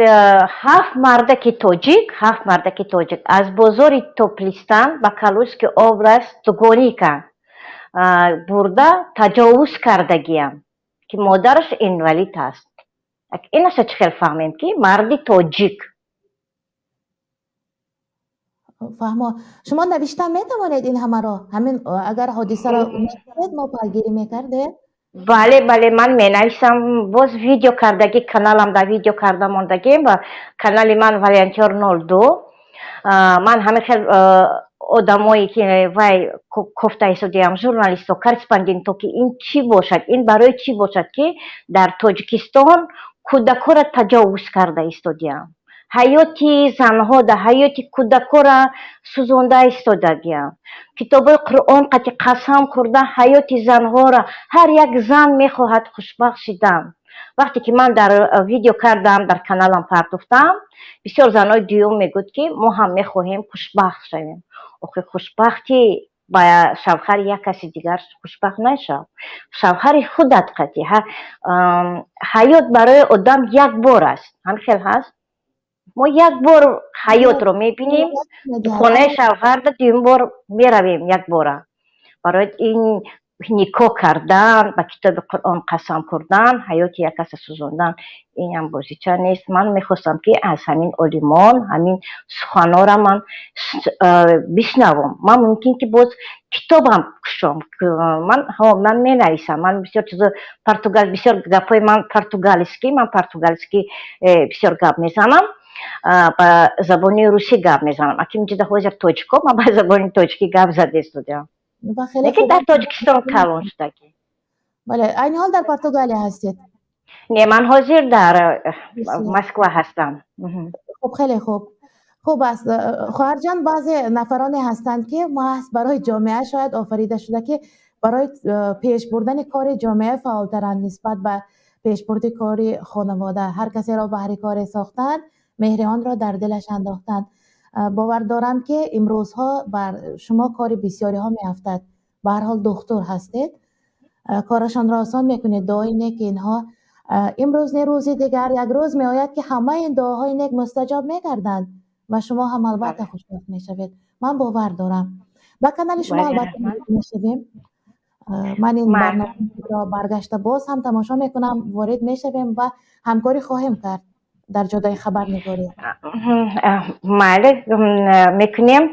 ҳафт мардаки тоҷик, ҳафт мардаки тоҷик аз бозори Топлистан ба Калужский область дугоника бурда таҷовуз кардагиям, ки модараш инвалид аст. Инаша чӣ хел фаҳмем, ки марди тоҷик? Фаҳмо. Шумо навиштан метавонед ин ҳамаро? Ҳамин агар ҳодисаро мекардед, мо пайгирӣ мекардем. Бале, ман менависам. Боз видео кардагӣ, каналам дар видео карда мондагим ва канали ман «Волонтёр 02». Ман ҳамин хел одамое ки вай кофта ҳисобиям, журналисто, корреспонденто, ки ин чӣ бошад, ин барои чӣ бошад, ки дар Тоҷикистон кӯдакҳоро таҷовуз карда истодиям, ҳаёти занҳо да ҳаёти кӯдакҳоро сӯзонда истодагиям, китобҳои Қуръон қати қасам хӯрда ҳаёти занҳоро. Ҳар як зан мехоҳад хушбахт шидан. Вақте ки ман дар видео кардам, дар каналам партофтам, бисёр занҳои дуюм мегӯд, ки мо ҳам мехоҳем хушбахт шавем. Охи, хушбахтӣ ба шавҳари як каси дигар хушбахт нашав, шавҳари худат қати. Ҳаёт барои одам як бор аст, ҳамин хел ҳаст. Мо як бор ҳаётро мебинем, хонаи шавҳарда дуюм бор меравем якбора. Барои ин никоҳ кардан, ба китоби Қуръон қасам хӯрдан, ҳаёти як каса сӯзондан, инам бозича нест. Ман мехостам, ки аз ҳамин олимон ҳамин суханҳоро ман бишнавам. Ман мумкин ки боз китобам кушом. Ман, ман менависам, ман бисёр чизо португал, бисёр гапҳои ман португалский, ман португалский бисёр гап мезанам, ба забони русӣ гап мезанам. Акин ҷида ҳозир тоҷико, ман ба забони тоҷикӣ гап задестудиам, лекин дар Тоҷикистон калон шудагӣ. Бале, айни ҳол дар Португалия ҳастед? Не, ман ҳозир дар Москва ҳастам. Хуб, хеле хуб, хуб аст, хоҳарҷон. Баъзе нафароне ҳастанд, ки маҳз барои ҷомеа шояд офарида шуда, ки барои пеш бурдани кори ҷомеа фаъолтаранд нисбат ба пешбурди кори хонавода. Ҳар касеро баҳри коре сохтанд, меҳри онро дар дилаш андохтанд. Бовар дорам, ки имрӯзҳо бар шумо кори бисёриҳо меафтад. Ба ҳар ҳол духтур ҳастед, корашонро осон мекунед. Дуои неки инҳо имрӯз не, рӯзи дигар як рӯз меояд, ки ҳамаи ин дуоҳои нек мустаҷоб мегарданд ва шумо ҳам албатта хушбахт мешавед. Ман бовар дорам. Ба канали шумо албатта мешавем. Ман ин барномаро баргашта боз ҳам тамошо мекунам, ворид мешавем ва ҳамкорӣ хоҳем кард дар ҷодаи хабарнигорӣ. Майли, мекунем.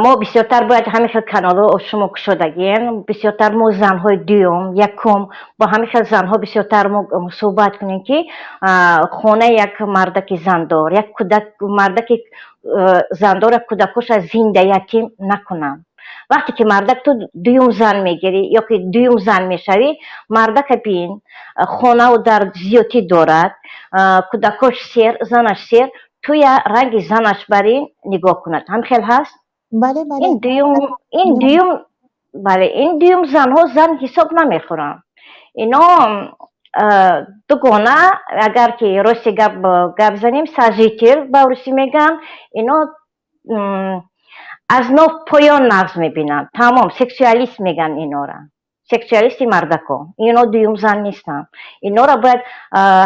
Мо бисёртар бояд ҳамин хел каналҳо шумо кушодагиен, бисёртар мо занҳои дуюм, якум бо ҳамин хел занҳо бисёртар мо суҳбат кунем, ки хонаи як мардаки зандор, як кӯдак, мардаки зандор як кӯдакоша зинда ятим накунанд. Вақте ки мардак ту дуюм зан мегирӣ ё ки дуюм зан мешавӣ, мардака бин, хонаву дар зиёдтӣ дорад, кӯдакош сер, занаш сер, туя ранги занаш барин нигоҳ кунад. Ҳам хел ҳаст. Бале. Ин дуюм, ин дуюм. Бале, ин дуюм занҳо зан ҳисоб намехӯранд. Ино дугона, агар ки рости гап занем, сожитель ба русӣ мегӯянд. Ино аз ноф поён нағз мебинанд. Тамом, сексуалист мегӯянд инора, сексуалисти мардако. Ино дуюм зан нестанд. Инора бояд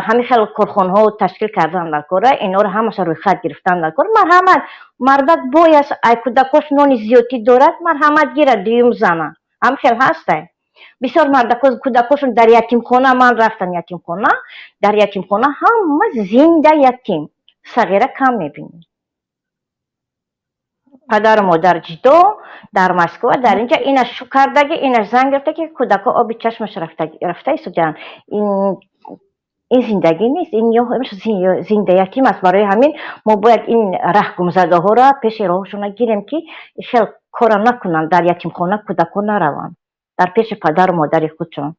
ҳамин хел корхонаҳо ташкил кардан дар кора, инора ҳамаша рӯйхат гирифтан дар кор. Марҳамат, мардак бояд ай кӯдакош нони зиёдтӣ дорад, марҳамат, гирад дуюм зана. Ҳамин хел ҳастай. Бисёр мардако кӯдакошон дар ятимхона. Ман рафтам ятимхона, дар ятимхона ҳама зинда ятим, сағира кам мебинӣ. Падару модар ҷудо, дар Москва, дар инҷа инаш шу кардаги, инаш зан гирифта, ки кӯдако оби чашмаш рафта истодаанд. Ин зиндагӣ нест, ин зинда ятим аст. Барои ҳамин мо бояд ин раҳгумзадаҳоро пеши роҳшона гирем, ки хел кора накунанд, дар ятимхона кӯдако нараванд, дар пеши падару модари худшон.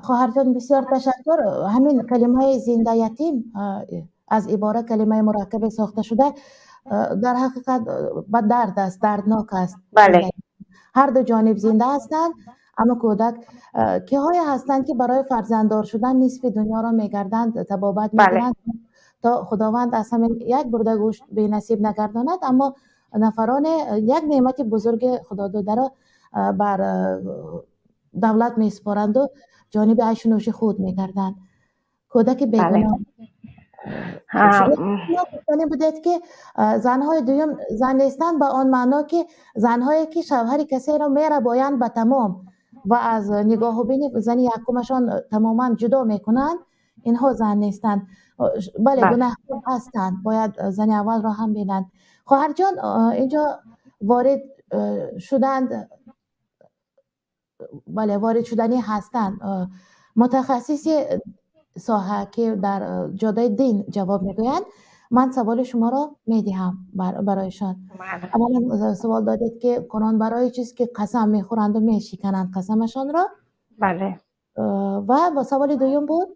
Хоҳарҷон, бисёр ташаккур. Ҳамин калимаи зинда ятим аз ибора калимаи мураккабе сохта шуда, дар ҳақиқат ба дард аст, дарднок аст. Бале. Ҳарду ҷониб зинда ҳастанд, аммо кӯдак. Киҳое ҳастанд, ки барои фарзанддор шудан нисфи дунёро мегарданд, табобат мекунанд, то Худованд аз ҳамин як бурда гӯшт бенасиб нагардонад, аммо нафароне як неъмати бузурги худододаро бар давлат месупоранду ҷониби айшу нӯши худ мегарданд. Кӯдаки бегуноҳ. Гуфтанӣ будед, ки занҳои дуюм зан нестанд, ба он маъно, ки занҳое, ки шавҳари касеро мерабоянд ба тамом ва аз нигоҳубини зани якумашон тамоман ҷудо мекунанд, инҳо зан нестанд. Бале, гунаҳкор ҳастанд, бояд зани аввалро ҳам бинанд. Хоҳарҷон, инҷо ворид шуданд, бале, ворид шуданӣ ҳастанд мутахассиси соҳа, ки дар ҷодаи дин ҷавоб мегӯянд. Ман саволи шуморо медиҳам барояшон. Аввалан, савол додед, ки Қуръон барои чиз ки қасам мехӯранду мешикананд қасамашонро. Бале. Ва саволи дуюм буд?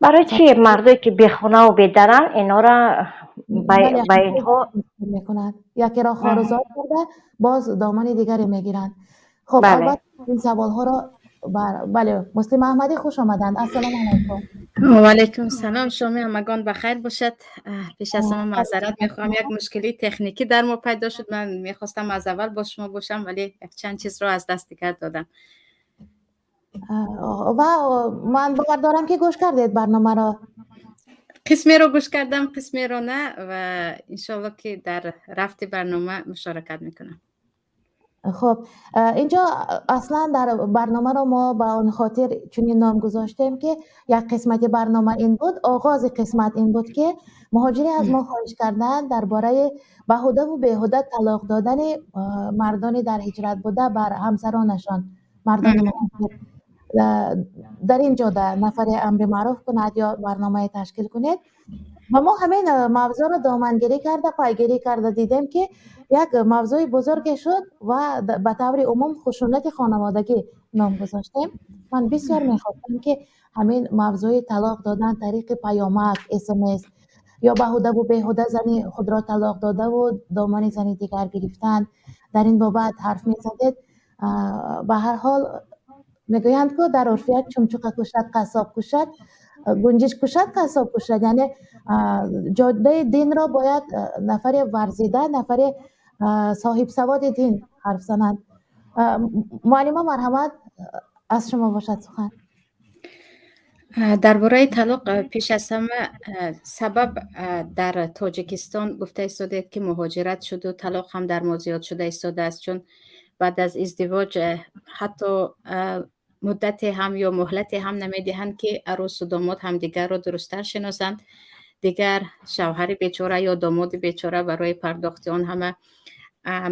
Барои чи мардое, ки бехонаву бедаранд, инора ба инҳо мекунанд, якеро хорузор карда, боз домани дигаре мегиранд. Хуб, албатта, ин саволҳоро. Бале, Муслима Аҳмадӣ, хуш омаданд. Ассалому алайкум. Ваалайкум салом, шоми ҳамагон ба хайр бошад. Пеш аз ҳама маъзарат мехоҳам, як мушкилии техникӣ дар мо пайдо шуд. Ман мехостам аз аввал бо шумо бошам, вале якчанд чизро аз даст дигар додам. Ва ман бовар дорам, ки гӯш кардед барномаро. Қисмеро гӯш кардам, қисмеро на, ва иншоалло, ки дар рафти барнома мушоракат мекунам. Хуб, инҷо аслан дар барномаро мо ба он хотир чунин ном гузоштем, ки як қисмати барнома ин буд, оғози қисмат ин буд, ки муҳоҷире аз мо хоҳиш карданд дар бораи баҳудаву беҳуда талоқ додани мардони дар ҳиҷрат буда бар ҳамсаронашон, мардони муҳоҷир, дар ин ҷода нафаре амри маъруф кунад ё барномае ташкил кунед. Ва мо ҳамин мавзӯъро домангирӣ карда, пайгирӣ карда дидем, ки як мавзӯи бузурге шуд ва ба таври умум хушунати хонаводагӣ ном гузоштем. Ман бисёр мехостам, ки ҳамин мавзӯи талоқ додан тариқи паёмак, СМС ё баҳудаву беҳуда зани худро талоқ додаву домани зани дигар гирифтан, дар ин бобат ҳарф мезадед. Ба ҳар ҳол, мегӯянд, ку дар урфият: чумчуқа кушад, қассоб кушад, гунҷиш кушад, қассоб кушад. Яъне ҷодаи динро бояд нафаре варзида, нафаре соҳибсаводи дин ҳарф зананд. Муаллима, марҳамат, аз шумо бошад сухан. Дар бораи талоқ, пеш аз ҳама сабаб, дар Тоҷикистон гуфта истодед, ки муҳоҷират шуду талоқ ҳам дар мо зиёд шуда истодааст, чун баъд аз издивоҷ ҳатто муддате ҳам ё муҳлате ҳам намедиҳанд, ки арӯсу домод ҳамдигарро дурусттар шиносанд. Дигар шавҳари бечора ё домоди бечора барои пардохти он ҳама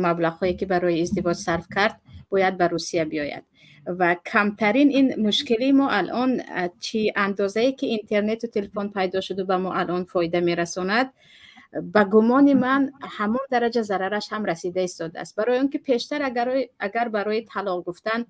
маблағҳое, ки барои издивоҷ сарф кард, бояд ба Русия биёяд. Ва камтарин ин мушкилии мо алон, чӣ андозае ки интернету телефон пайдо шуду ба мо алон фоида мерасонад, ба гумони ман, ҳамон дараҷа зарараш ҳам расида истодааст, барои он ки пештар агар барои талоқ гуфтан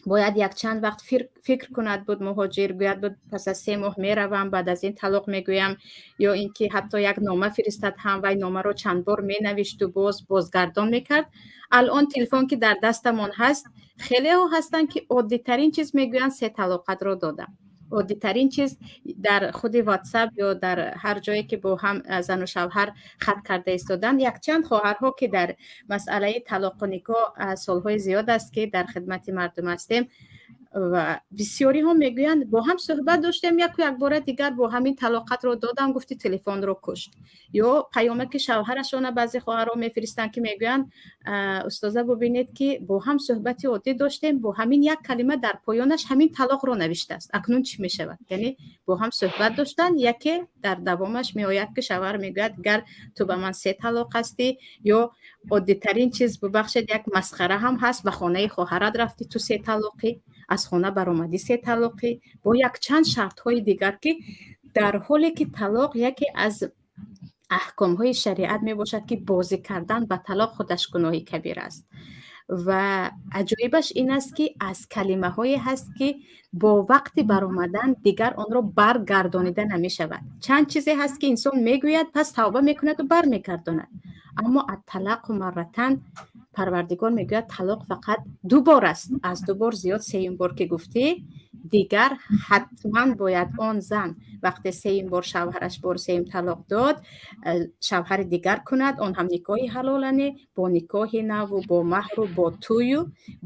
Бояд якчанд вақт фикр кунад буд муҳоҷир, гӯяд буд, пас аз 3 моҳ меравам, баъд аз ин талоқ мегӯям, ё ин ки ҳатто як нома фиристад ҳам, вай номаро чанд бор менавишту боз бозгардон мекард. Алон телефон ки дар дастамон ҳаст, хелеҳо ҳастанд, ки оддитарин чиз мегӯянд: «Се талоқатро додам». Оддитарин чиз дар худи Ватсап ё дар ҳар ҷое ки бо ҳам зану шавҳар хат карда истоданд. Якчанд хоҳарҳо, ки дар масъалаи талоқу никоҳ солҳои зиёд аст, ки дар хидмати мардум ҳастем, ва бисёриҳо мегӯянд: «Бо ҳам суҳбат доштем, яку якбора дигар бо ҳамин талоқатро додам гуфти, телефонро кушт». Ё паёмаки шавҳарашона баъзе хоҳарҳо мефиристанд, ки мегӯянд: «Устоза, бубинед, ки бо ҳам суҳбати оддӣ доштем, бо ҳамин як калима дар поёнаш ҳамин талоқро навиштааст. Акнун чӣ мешавад?» Яъне бо ҳам суҳбат доштанд, яке дар давомаш меояд, ки шавҳар мегӯяд: «Гар ту ба ман се талоқ ҳастӣ». Ё оддитарин чиз, бубахшед, як масхара ҳам ҳаст: «Ба хонаи хоҳарат рафтӣ, ту се талоқӣ, аз хона баромадӣ, се талоқӣ», бо якчанд шартҳои дигар, ки дар ҳоле ки талоқ яке аз аҳкомҳои шариат мебошад, ки бозӣ кардан ба талоқ худаш гуноҳи кабир аст. Ва аҷоибаш ин аст, ки аз калимаҳое ҳаст, ки бо вақти баромадан дигар онро баргардонида намешавад. Чанд чизе ҳаст, ки инсон мегӯяд, пас тавба мекунаду бармегардонад, аммо الطلاق مرتان, Парвардигор мегӯяд, талоқ фақат ду бор аст, аз ду бор зиёд, сеюм бор ки гуфтӣ, дигар ҳатман бояд он зан вақте сеюм бор шавҳараш бори сеюм талоқ дод, шавҳари дигар кунад, он ҳам никоҳи ҳалолане, бо никоҳи наву бо маҳру бо тӯю.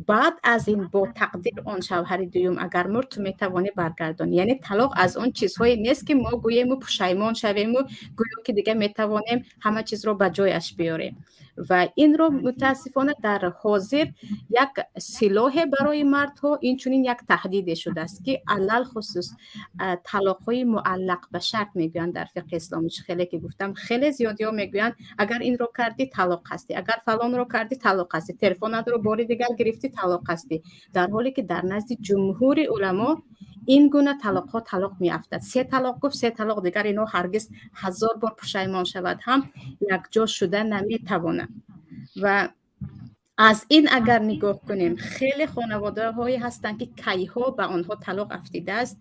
Баъд аз ин, бо тақдир, он шавҳари дуюм агар мурд, ту метавонӣ баргардонӣ. Яъне талоқ аз он чизҳое нест, ки мо гӯему пушаймон шавему гӯё ки дигар метавонем ҳама чизро ба ҷояш биёрем. Ва инро мутаассифона дар ҳозир як силоҳе барои мардҳо, инчунин як таҳдиде шудааст, ки алалхусус талоқҳои муаллақ ба шарт мегӯянд дар фиқҳи исломӣ. Хеле ки гуфтам, хеле зиёдиҳо мегӯянд: «Агар инро кардӣ, талоқ ҳастӣ, агар фалонро кардӣ, талоқ ҳастӣ, телефонатро бори дигар гирифтӣ, талоқ ҳастӣ», дар ҳоле ки дар назди ҷумҳури уламо ин гуна талоқҳо талоқ меафтад. Се талоқ гуфт, се талоқ, дигар ино ҳаргиз ҳазор бор пушаймон шавад ҳам, якҷо шуда наметавонанд. Ва аз ин агар нигоҳ кунем, хеле хонаводаҳое ҳастанд, ки кайҳо ба онҳо талоқ афтидааст,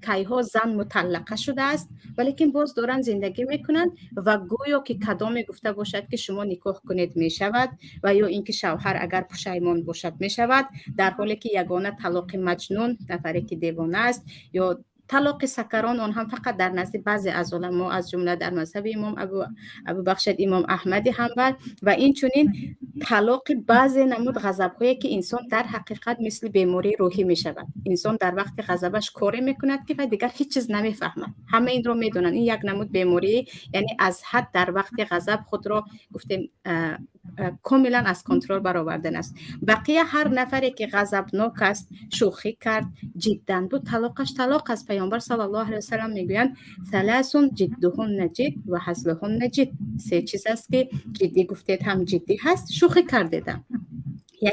кайҳо зан муталлақа шудааст, валекин боз доранд зиндагӣ мекунанд. Ва гӯё ки кадоме гуфта бошад, ки шумо никоҳ кунед, мешавад, ва ё ин ки шавҳар агар пушаймон бошад, мешавад, дар ҳоле ки ягона талоқи маҷнун, нафаре ки девона аст, ё талоқи сакарон, он ҳам фақат дар назди баъзе аз уламо, аз ҷумла дар мазҳаби имом абу, бахшед, имом Аҳмади Ҳанбал, ва инчунин талоқи баъзе намуд ғазабҳое, ки инсон дар ҳақиқат мисли бемории рӯҳӣ мешавад. Инсон дар вақти ғазабаш коре мекунад, ки вай дигар ҳеҷ чиз намефаҳмад. Ҳама инро медонанд, ин як намуд беморӣ, яъне аз ҳад дар вақти ғазаб худро, гуфтем, комилан аз контрол баровардан аст. Бақия ҳар нафаре ки ғазабнок аст, шӯхӣ кард, ҷиддан буд, талоқаш талоқ аст. Паёмбар саллаллоҳу алайҳи васалам мегӯянд: ثلاث جدهن جد وهزلهن جد. Се чиз аст, ки ҷиддӣ гуфтед ҳам ҷиддӣ ҳаст, шӯхӣ кардедам.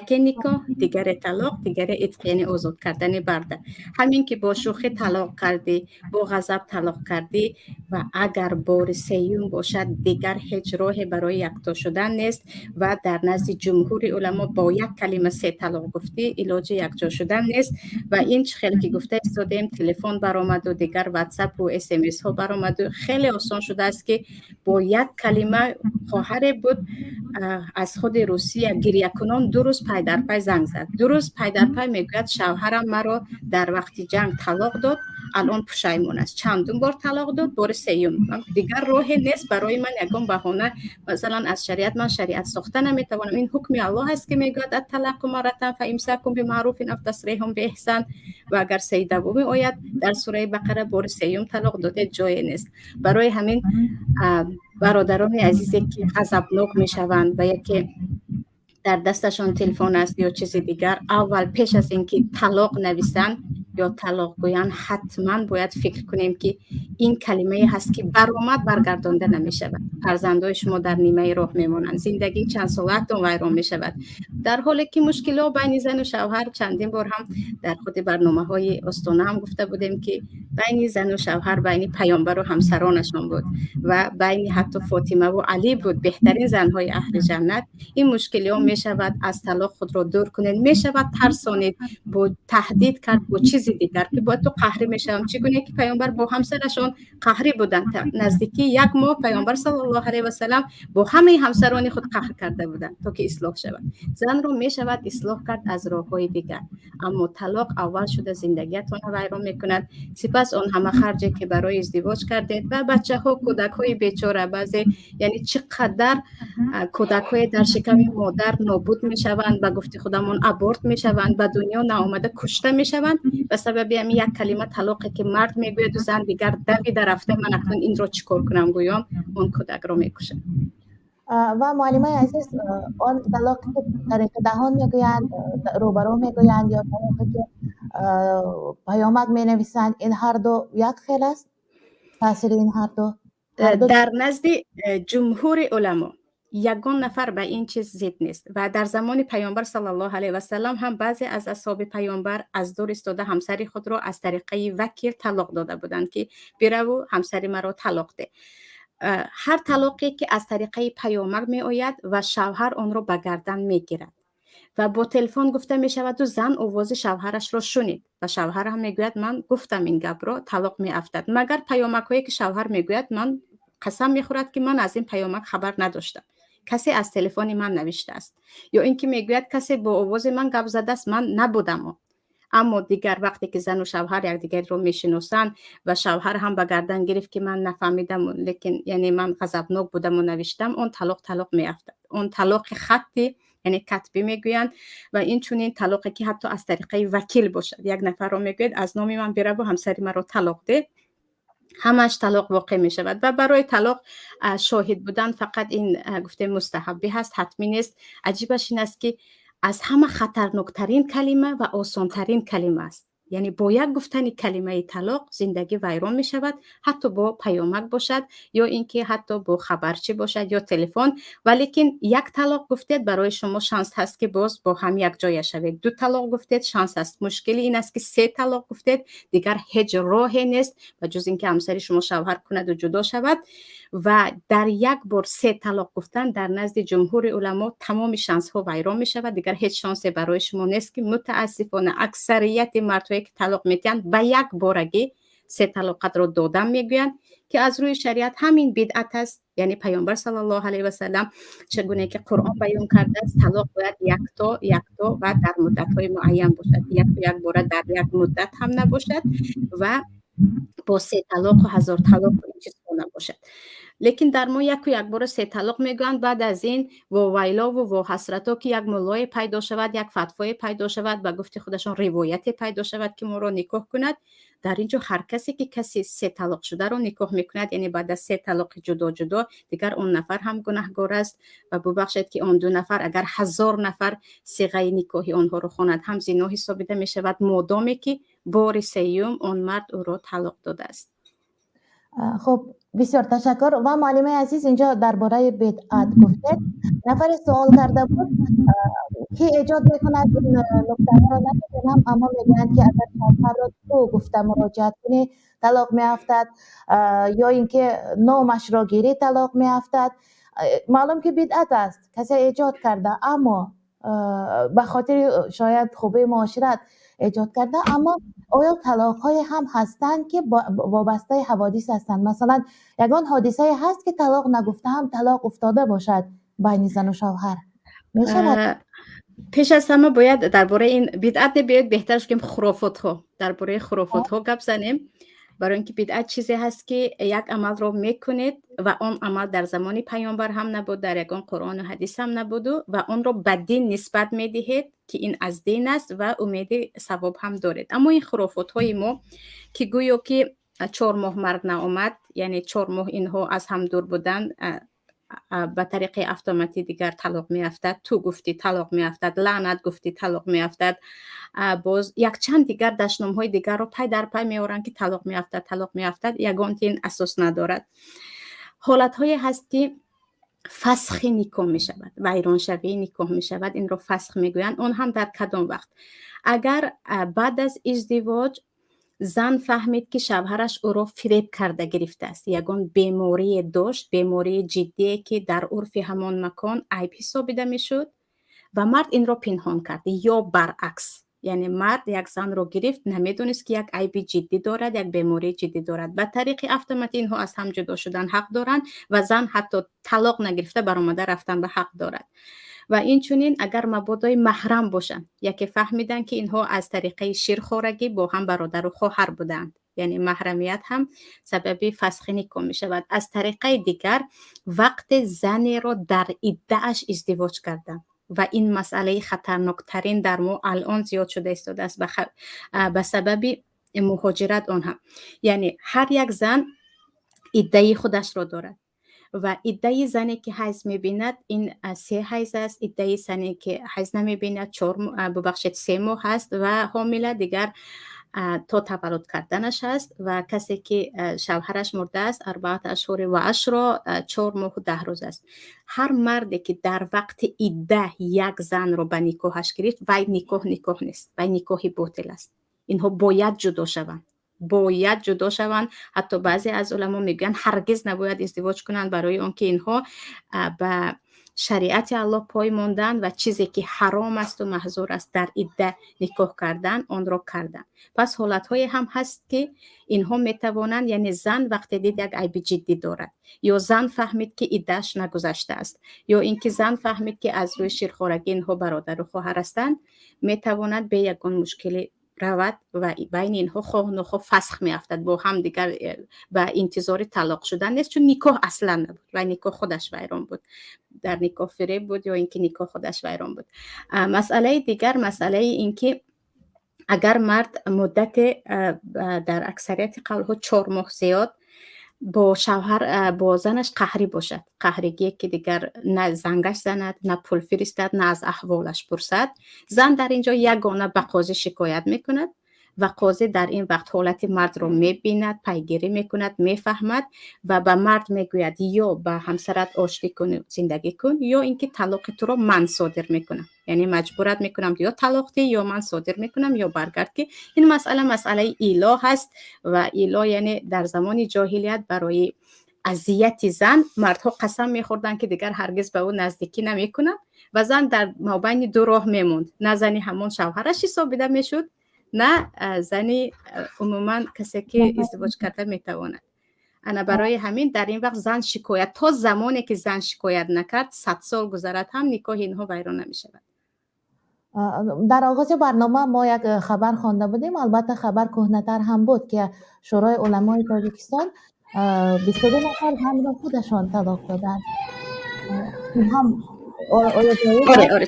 Яке никоҳ, дигаре талоқ, дигаре итқ, яъне озод кардани барда. Ҳамин ки бо шӯхӣ талоқ кардӣ, бо ғазаб талоқ кардӣ, ва агар бори сеюм бошад, дигар ҳеҷ роҳе барои якто шудан нест. Ва дар назди ҷумҳури уламо бо як калима се талоқ гуфтӣ, илоҷи якҷо шудан нест. Ва ин чӣ хеле ки гуфта истодем, телефон баромаду дигар Ватсапу СМСҳо баромаду хеле осон шудааст, ки бо як калима. Хоҳаре буд аз худи Русия, гирякунон 2 рӯз пайдарпай занг зад. 2 рӯз пайдарпай мегӯяд: «Шавҳарам маро дар вақти ҷанг талоқ дод, алон пушаймон аст». Чандум бор талоқ дод? Бори сеюм. Дигар роҳе нест барои ман, ягон баҳона, масалан, аз шариат ман шариат сохта наметавонам. Ин ҳукми Аллоҳ аст, ки мегӯяд: الطلاق مرتان فإمساك بمعروف أو تسريح بإحسان. Ва агар сеи давоми оят дар сураи Бақара, бори сеюм талоқ доде, ҷое нест. Барои ҳамин, бародарони азизе, ки ғазабнок мешаванд ва яке дар дасташон телефон аст ё чизи дигар, аввал пеш аз ин ки талоқ нависанд. Ё талоқ гӯянд, ҳатман бояд фикр кунем, ки ин калимае ҳаст, ки баромад, баргардонда намешавад. Фарзандои шумо дар нимаи роҳ мемонанд, зиндагии чандсолаатон вайрон мешавад. Дар ҳоле ки мушкилиҳо байни зану шавҳар, чандин бор ҳам дар худи барномаҳои Остона ҳам гуфта будем, ки байни зану шавҳар байни паёмбару ҳамсаронашон буд ва байни ҳатто Фотимаву Алӣ буд, беҳтарин занҳои аҳли ҷаннат. Ин мушкилиҳо мешавад, аз талоқ худро дур кунед. Мешавад тарсонед, бо таҳдид кард, бо чизи дигар, ки бояд ту қаҳрӣ мешавам. Чӣ гуна ки паёмбар бо ҳамсарашон қаҳрӣ буданд, наздикии як моҳ паёмбар саллаллоҳу алайҳи васалам бо ҳамаи ҳамсарони худ қаҳр карда буданд, то ки ислоҳ шавад. Занро мешавад ислоҳ кард аз роҳҳои дигар, аммо талоқ аввал шуда зиндагиятонро вайрон мекунад, сипас он ҳама харҷе, ки барои издивоҷ кардед, ва бачаҳо, кӯдакҳои бечора. Баъзе, яъне чӣ қадар кӯдакҳое дар шиками модар нобуд мешаванд, ба гуфти худамон аборт мешаванд, ба дунё наомада кушта мешаванд ба сабаби ҳамин як калима талоқе, ки мард мегӯяду зан дигар давида рафта, ман акнун инро чӣ кор кунам гӯён, он кӯдакро мекушад. Ва муаллимаи азиз, он талоқе, ки тариқи даҳон мегӯянд, рӯбарӯ мегӯянд, ё талоқе, ки паёмак менависанд, ин ҳарду як хел аст, таъсири ин ҳарду? Дар назди ҷумҳури уламо ягон нафар ба ин чиз зид нест. Ва дар замони паёмбар саллаллоҳу алайҳи васалам ҳам баъзе аз асҳоби паёмбар аз дур истода ҳамсари худро аз тариқаи вакил талоқ дода буданд, ки бираву ҳамсари маро талоқ де. Ҳар талоқе, ки аз тариқаи паёмак меояд ва шавҳар онро ба гардан мегирад ва бо телефон гуфта мешаваду зан овози шавҳарашро шунид ва шавҳар ҳам мегӯяд, ман гуфтам ин гапро, талоқ меафтад. Магар паёмакҳое, ки шавҳар мегӯяд, ман қасам мехӯрад, ки ман аз ин паёмак хабар надоштам, касе аз телефони ман навиштааст, ё ин ки мегӯяд, касе бо овози ман гап задааст, ман набудам. Аммо дигар вақте ки зану шавҳар якдигарро мешиносанд ва шавҳар ҳам ба гардан гирифт, ки ман нафаҳмидам, лекин яъне ман ғазабнок будаму навиштам, он талоқ талоқ меафтад. Он талоқи хатти, яъне катбӣ мегӯянд. Ва инчунин талоқе, ки ҳатто аз тариқаи вакил бошад, як нафарро мегӯяд, аз номи ман бираву ҳамсари маро талоқ де, ҳамаш талоқ воқеъ мешавад. Ва барои талоқ шоҳид будан фақат ин гуфтем мустаҳаббӣ ҳаст, ҳатмӣ нест. Аҷибаш ин аст, ки аз ҳама хатарноктарин калима ва осонтарин калима аст. Яъне бо як гуфтани калимаи талоқ зиндагӣ вайрон мешавад, ҳатто бо паёмак бошад ё ин ки ҳатто бо хабарчӣ бошад ё телефон. Валекин як талоқ гуфтед, барои шумо шанс ҳаст, ки боз бо ҳам якҷоя шавед. Ду талоқ гуфтед, шанс ҳаст. Мушкили ин аст, ки се талоқ гуфтед, дигар ҳеҷ роҳе нест, ба ҷуз ин ки ҳамсари шумо шавҳар кунаду ҷудо шавад. Ва дар як бор се талоқ гуфтан дар назди ҷумҳури уламо тамоми шансҳо вайрон мешавад, дигар ҳеҷ шансе барои шумо нест, ки мутаассифона аксарияти мардҳое, ки талоқ медиҳанд, ба як борагӣ се талоқатро додам мегӯянд, ки аз рӯи шариат ҳамин бидъат аст. Яъне паёмбар саллаллоҳу алайҳи васалам чӣ гуна ки Қуръон баён кардааст, талоқ бояд якто якто ва дар муддатҳои муайян бошад, яку як бора дар як муддат ҳам набошад ва бо се талоқу ҳазор талоқу ин чизҳо набошад. Лекин дар мо яку якбора се талоқ мегӯянд. Баъд аз ин вовайлову воҳасрато, ки як муллое пайдо шавад, як фатвое пайдо шавад, ба гуфти худашон ривояте пайдо шавад, ки моро никоҳ кунад. Дар ин ҷо ҳар касе, ки каси се талоқшударо никоҳ мекунад, яъне баъд аз се талоқи ҷудо ҷудо, дигар он нафар ҳам гунаҳгор аст. Ва бубахшед, ки он ду нафар, агар 1000 нафар сиғаи никоҳи онҳоро хонад ҳам, зино ҳисобида мешавад, модоме ки бори сеюм он мард ӯро талоқ додааст. Хуб, бисёр ташаккур. Ва муаллимаи азиз, инҷо дар бораи бидъат гуфтед. Нафаре суол карда буд, ки эҷод мекунад, ин нуктаҳоро намедонам, аммо мегӯянд, ки агар шавҳарро ту гуфта муроҷиат кунӣ, талоқ меафтад, ё ин ки номашро гирӣ, талоқ меафтад. Маълум, ки бидъат аст, касе эҷод карда, аммо ба хотири шояд хубии муошират эҷод карда. Аммо оё талоқҳое ҳам ҳастанд, ки вобастаи ҳаводис ҳастанд? Масалан, ягон ҳодисае ҳаст, ки талоқ нагуфта ҳам талоқ уфтода бошад байни зану шавҳар? Мешавад? Пеш аз ҳама бояд дар бораи ин бидъат не, биёед беҳтар гӯем хурофотҳо, дар бораи хурофотҳо гап занем. Барои ин ки бидъат чизе ҳаст, ки як амалро мекунед ва он амал дар замони паёмбар ҳам набуд, дар ягон Қуръону ҳадис ҳам набуду ва онро ба дин нисбат медиҳед, ки ин аз дин аст ва умеди савоб ҳам доред. Аммо ин хурофотҳои мо, ки гӯё ки 4 моҳ мард наомад, яъне 4 моҳ инҳо аз ҳам дур буданд. Ба тариқи автоматӣ дигар талоқ меафтад. Ту гуфтӣ, талоқ меафтад, лаънат гуфтӣ, талоқ меафтад. Боз якчанд дигар дашномҳои дигарро пай дар пай меоранд, ки талоқ меафтад, талоқ меафтад. Ягон ин асос надорад. Ҳолатҳое ҳаст, ки фасхи никоҳ мешавад, вайроншавии никоҳ мешавад. Инро фасх мегӯянд. Он ҳам дар кадом вақт? Агар баъд аз издивоҷ зан фаҳмид, ки шавҳараш ӯро фиреб карда гирифтааст, ягон беморие дошт, бемории ҷиддие, ки дар урфи ҳамон макон айб ҳисобида мешуд, ва мард инро пинҳон кард, ё баръакс, яъне мард як занро гирифт, намедонист, ки як айби ҷиддӣ дорад, як бемории ҷиддӣ дорад, ба тариқи автоматӣ инҳо аз ҳам ҷудо шудан ҳақ доранд ва зан ҳатто талоқ нагирифта баромада рафтан ба ҳақ дорад. Ва инчунин, агар мабодои маҳрам бошанд, яке фаҳмиданд, ки инҳо аз тариқаи ширхорагӣ бо ҳам бародару хоҳар буданд, яъне маҳрамият ҳам сабаби фасхи никоҳ мешавад. Аз тариқаи дигар, вақте занеро дар иддааш издивоҷ карданд, ва ин масъалаи хатарноктарин дар мо алон зиёд шуда истодааст ба сабаби муҳоҷират. Он ҳам, яъне ҳар як зан иддаи худашро дорад ва иддаи зане, ки ҳайз мебинад, ин се ҳайз аст. Иддаи зане, ки ҳайз намебинад, чор, бубахшед, 3 моҳ аст ва ҳомила дигар то таваллуд карданаш аст. Ва касе, ки шавҳараш мурдааст, أربعة أشهر وعشرا, 4 моҳу 10 рӯз аст. Ҳар марде, ки дар вақти идда як занро ба никоҳаш гирифт, вай никоҳ никоҳ нест, вай никоҳи ботил аст. Инҳо бояд ҷудо шаванд, бояд ҷудо шаванд. Ҳатто баъзе аз уламо мегӯянд, ҳаргиз набояд издивоҷ кунанд, барои он ки инҳо ба шариати Аллоҳ пой монданд ва чизе, ки ҳаром асту маҳзур аст, дар идда никоҳ кардан, онро карданд. Пас ҳолатҳое ҳам ҳаст, ки инҳо метавонанд, яъне зан вақте дид, як айби ҷиддӣ дорад, ё зан фаҳмид, ки иддааш нагузаштааст, ё ин ки зан фаҳмид, ки аз рӯи ширхорагӣ инҳо бародару хоҳар ҳастанд, метавонад бе ягон мушкилӣ равад ва байни инҳо хоҳу нохоҳ фасх меафтад бо ҳам дигар ба интизори талоқ шудан нест, чун никоҳ аслан набуд ва никоҳ худаш вайрон буд, дар никоҳ фиреб буд ё ин ки никоҳ худаш вайрон буд. Масъалаи дигар, масъалаи ин ки агар мард муддате, дар аксарияти қавлҳо 4 моҳ зиёд, бо шавҳар, бо занаш қаҳрӣ бошад, қаҳригие, ки дигар на зангаш занад, на пул фиристад, на аз аҳволаш пурсад, зан дар ин ҷо ягона ба қозӣ шикоят мекунад ва қозӣ дар ин вақт ҳолати мардро мебинад, пайгирӣ мекунад, мефаҳмад ва ба мард мегӯяд: ё ба ҳамсарат оштӣ куну зиндагӣ кун, ё ин ки талоқи туро ман содир мекунам, яъне маҷбурат мекунам, ё талоқ диҳ, ё ман содир мекунам, ё баргард. Ки ин масъала масъалаи ило ҳаст ва ило, яъне дар замони ҷоҳилият барои азияти зан мардҳо қасам мехӯрданд, ки дигар ҳаргиз ба ӯ наздикӣ намекунанд, ва зан дар мобайни ду роҳ мемонд: на зани ҳамон шавҳараш ҳисобида мешуд, на зани умуман касе, ки издивоҷ карда метавонад. Ана барои ҳамин дар ин вақт зан шикоят, то замоне ки зан шикоят накард, 100 сол гузарад ҳам, никоҳи инҳо вайрон намешавад. Дар оғози барнома мо як хабар хонда будем, албатта, хабар кӯҳнатар ҳам буд, ки Шӯрои уламои Тоҷикистон 22 нафар занро худашон талоқ доданд. Ин ҳам оё ҷоиз Оре. аст? Оре,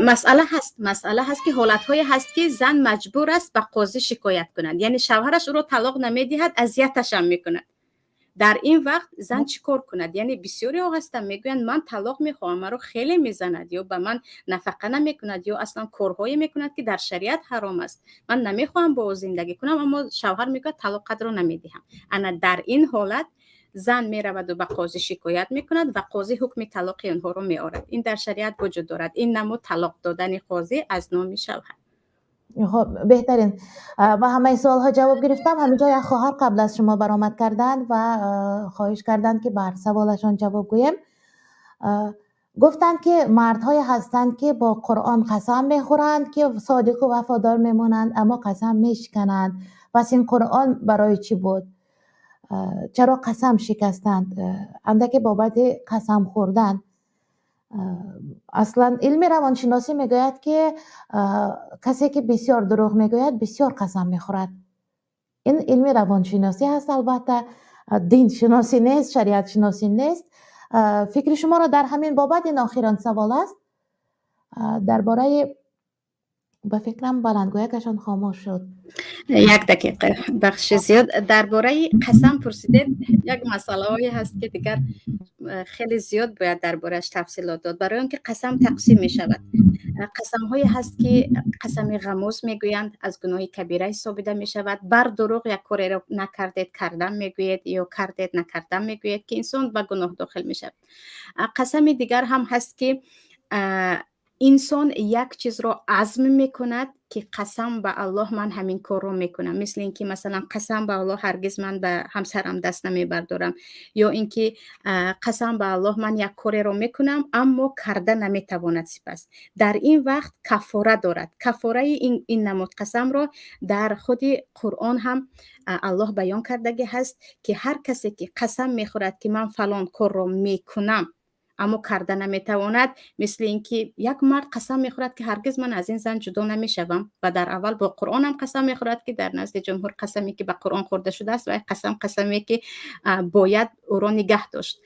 масъала ҳаст, масъала ҳаст, ки ҳолатҳое ҳаст, ки зан маҷбур аст ба қозӣ шикоят кунад, яъне шавҳараш ӯро талоқ намедиҳад, азияташам мекунад. Дар ин вақт зан чӣ кор кунад? Яъне бисёриҳо ҳастанд, мегӯянд: ман талоқ мехоҳам, маро хеле мезанад, ё ба ман нафақа намекунад, ё аслан корҳое мекунад, ки дар шариат ҳаром аст, ман намехоҳам бо ӯ зиндагӣ кунам, аммо шавҳар мегӯяд: талоқатро намедиҳам. Ана дар ин ҳолат зан мераваду ба қозӣ шикоят мекунад ва қозӣ ҳукми талоқи онҳоро меорад. Ин дар шариат вуҷуд дорад, ин намуд талоқ додани қозӣ аз номи шавҳар. Хоб, беҳтарин. Ба ҳамаи суолҳо ҷавоб гирифтам. Ҳаминҷо як хоҳар қабл аз шумо баромад карданд ва хоҳиш карданд, ки бар саволашон ҷавоб гӯем. Гуфтанд, ки мардҳое ҳастанд, ки бо Қуръон қасам мехӯранд, ки содиқу вафодор мемонанд, аммо қасам мешикананд. Пас ин Қуръон барои чӣ буд? Чаро қасам шикастанд? Андаке бобати қасам хӯрдан. Аслан илми равоншиносӣ мегӯяд, ки касе, ки бисёр дурӯғ мегӯяд, бисёр қасам мехӯрад. Ин илми равоншиносӣ ҳаст, албатта, диншиносӣ нест, шариатшиносӣ нест. Фикри шуморо дар ҳамин бобат, ин охирон савол аст. Дар бораи, ба фикрам, баландгӯякашон хомӯш шуд. Як дақиқа, бахши зиёд. Дар бораи қасам пурсидед, як масъалаҳое ҳаст, ки дигар Хеле зиёд бояд дар борааш тафсилот дод, барои он ки қасам тақсим мешавад. Қасамҳое ҳаст, ки қасами ғамуз мегӯянд, аз гуноҳи кабира ҳисобида мешавад. Бар дурӯғ як кореро накардед, кардам мегӯед, ё кардед, накардам мегӯед, ки инсон ба гуноҳ дохил мешавад. Қасами дигар ҳам ҳаст, ки инсон як чизро азм мекунад, ки қасам ба Аллоҳ, ман ҳамин корро мекунам, мисли ин ки, масалан, қасам ба Аллоҳ, ҳаргиз ман ба ҳамсарам даст намебардорам, ё ин ки қасам ба Аллоҳ, ман як кореро мекунам, аммо карда наметавонад. Сипас дар ин вақт каффора дорад. Каффораи ин намуд қасамро дар худи Қуръон ҳам Аллоҳ баён кардагӣ ҳаст, ки ҳар касе ки қасам мехӯрад, ки ман фалон корро мекунам, аммо карда наметавонад, мисли ин ки як мард қасам мехӯрад, ки ҳаргиз ман аз ин зан ҷудо намешавам, ва дар аввал бо Қуръонам қасам мехӯрад, ки дар назди ҷумҳур қасаме, ки ба Қуръон хӯрда шудааст, ва қасам қасаме, ки бояд ӯро нигаҳ дошт,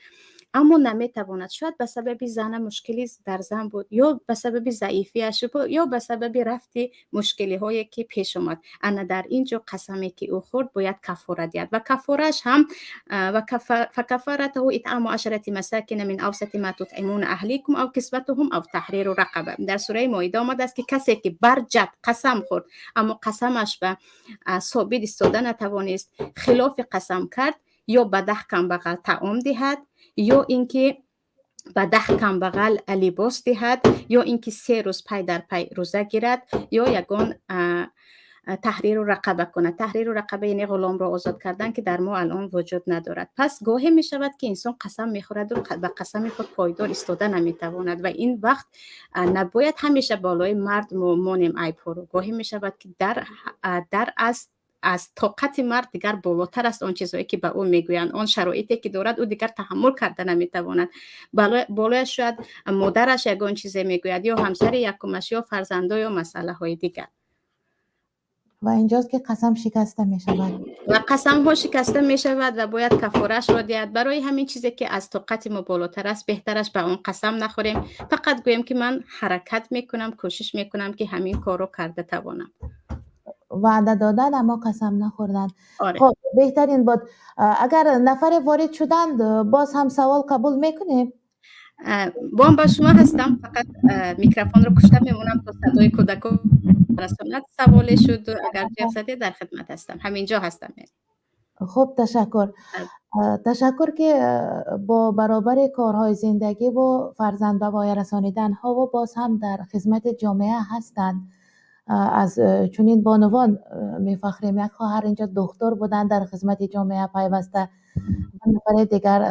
аммо наметавонад. Шояд ба сабаби зана мушкили дар зан буд, ё ба сабаби заифиаш, ё ба сабаби рафти мушкилиҳое, ки пеш омад. Ана дар ин ҷо қасаме, ки ӯ хӯрд, бояд каффора диҳад ва каффорааш ҳам فكفارته إطعام عشرة مساكين من أوسط ما تطعمون أهليكم أو كسوتهم أو تحرير رقبة. Дар сураи Моида омадааст, ки касе ки барҷад қасам хӯрд, аммо қасамаш ба собит истода натавонист, хилофи қасам кард, ё ба 10 камбағал таом диҳад, ё ин ки ба 10 камбағал либос диҳад, ё ин ки 3 рӯз пай дар пай рӯза гирад, ё ягон تحرير رقبة кунад. تحرير رقبة яъне ғуломро озод кардан, ки дар мо алон вуҷуд надорад. Пас гоҳе мешавад, ки инсон қасам мехӯраду ба қасами худ пойдор истода наметавонад, ва ин вақт набояд ҳамеша болои мард мо монем айбҳоро. Гоҳе мешавад, ки дар аз тоқати мард дигар болотар аст он чизҳое, ки ба ӯ мегӯянд, он шароите, ки дорад, ӯ дигар таҳаммул карда наметавонад. Болояш шояд модараш ягон чизе мегӯяд, ё ҳамсари якумаш, ё фарзандо, ё масъалаҳои дигар. Ва инҷост, ки қасам шикаста мешавад. Ва қасамҳо шикаста мешавад ва бояд каффораашро диҳад. Барои ҳамин чизе, ки аз тоқати мо болотар аст, беҳтараш ба он қасам нахӯрем, фақат гӯем, ки ман ҳаракат мекунам, кӯшиш мекунам, ки ҳамин корро карда тавонам. Ваъда додан, аммо қасам нахӯрдан. Оре. Хоб, беҳтарин буд. Агар нафаре ворид шуданд, боз ҳам савол қабул мекунем. Бом ба шумо ҳастам, фақат микрофонро кушта мемонам, то садои кӯдако расонад. Саволе шуд, агар ҷиғ задед, дар хидмат ҳастам, ҳаминҷо ҳастам. Хуб, ташаккур. Ташаккур, ки бо баробари корҳои зиндагиву фарзанд ба воя расониданҳову боз ҳам дар хизмати ҷомеа ҳастанд. Аз чунин бонувон мефахрем. Як хоҳар инҷо духтур буданд, дар хизмати ҷомеа пайваста, нафари дигар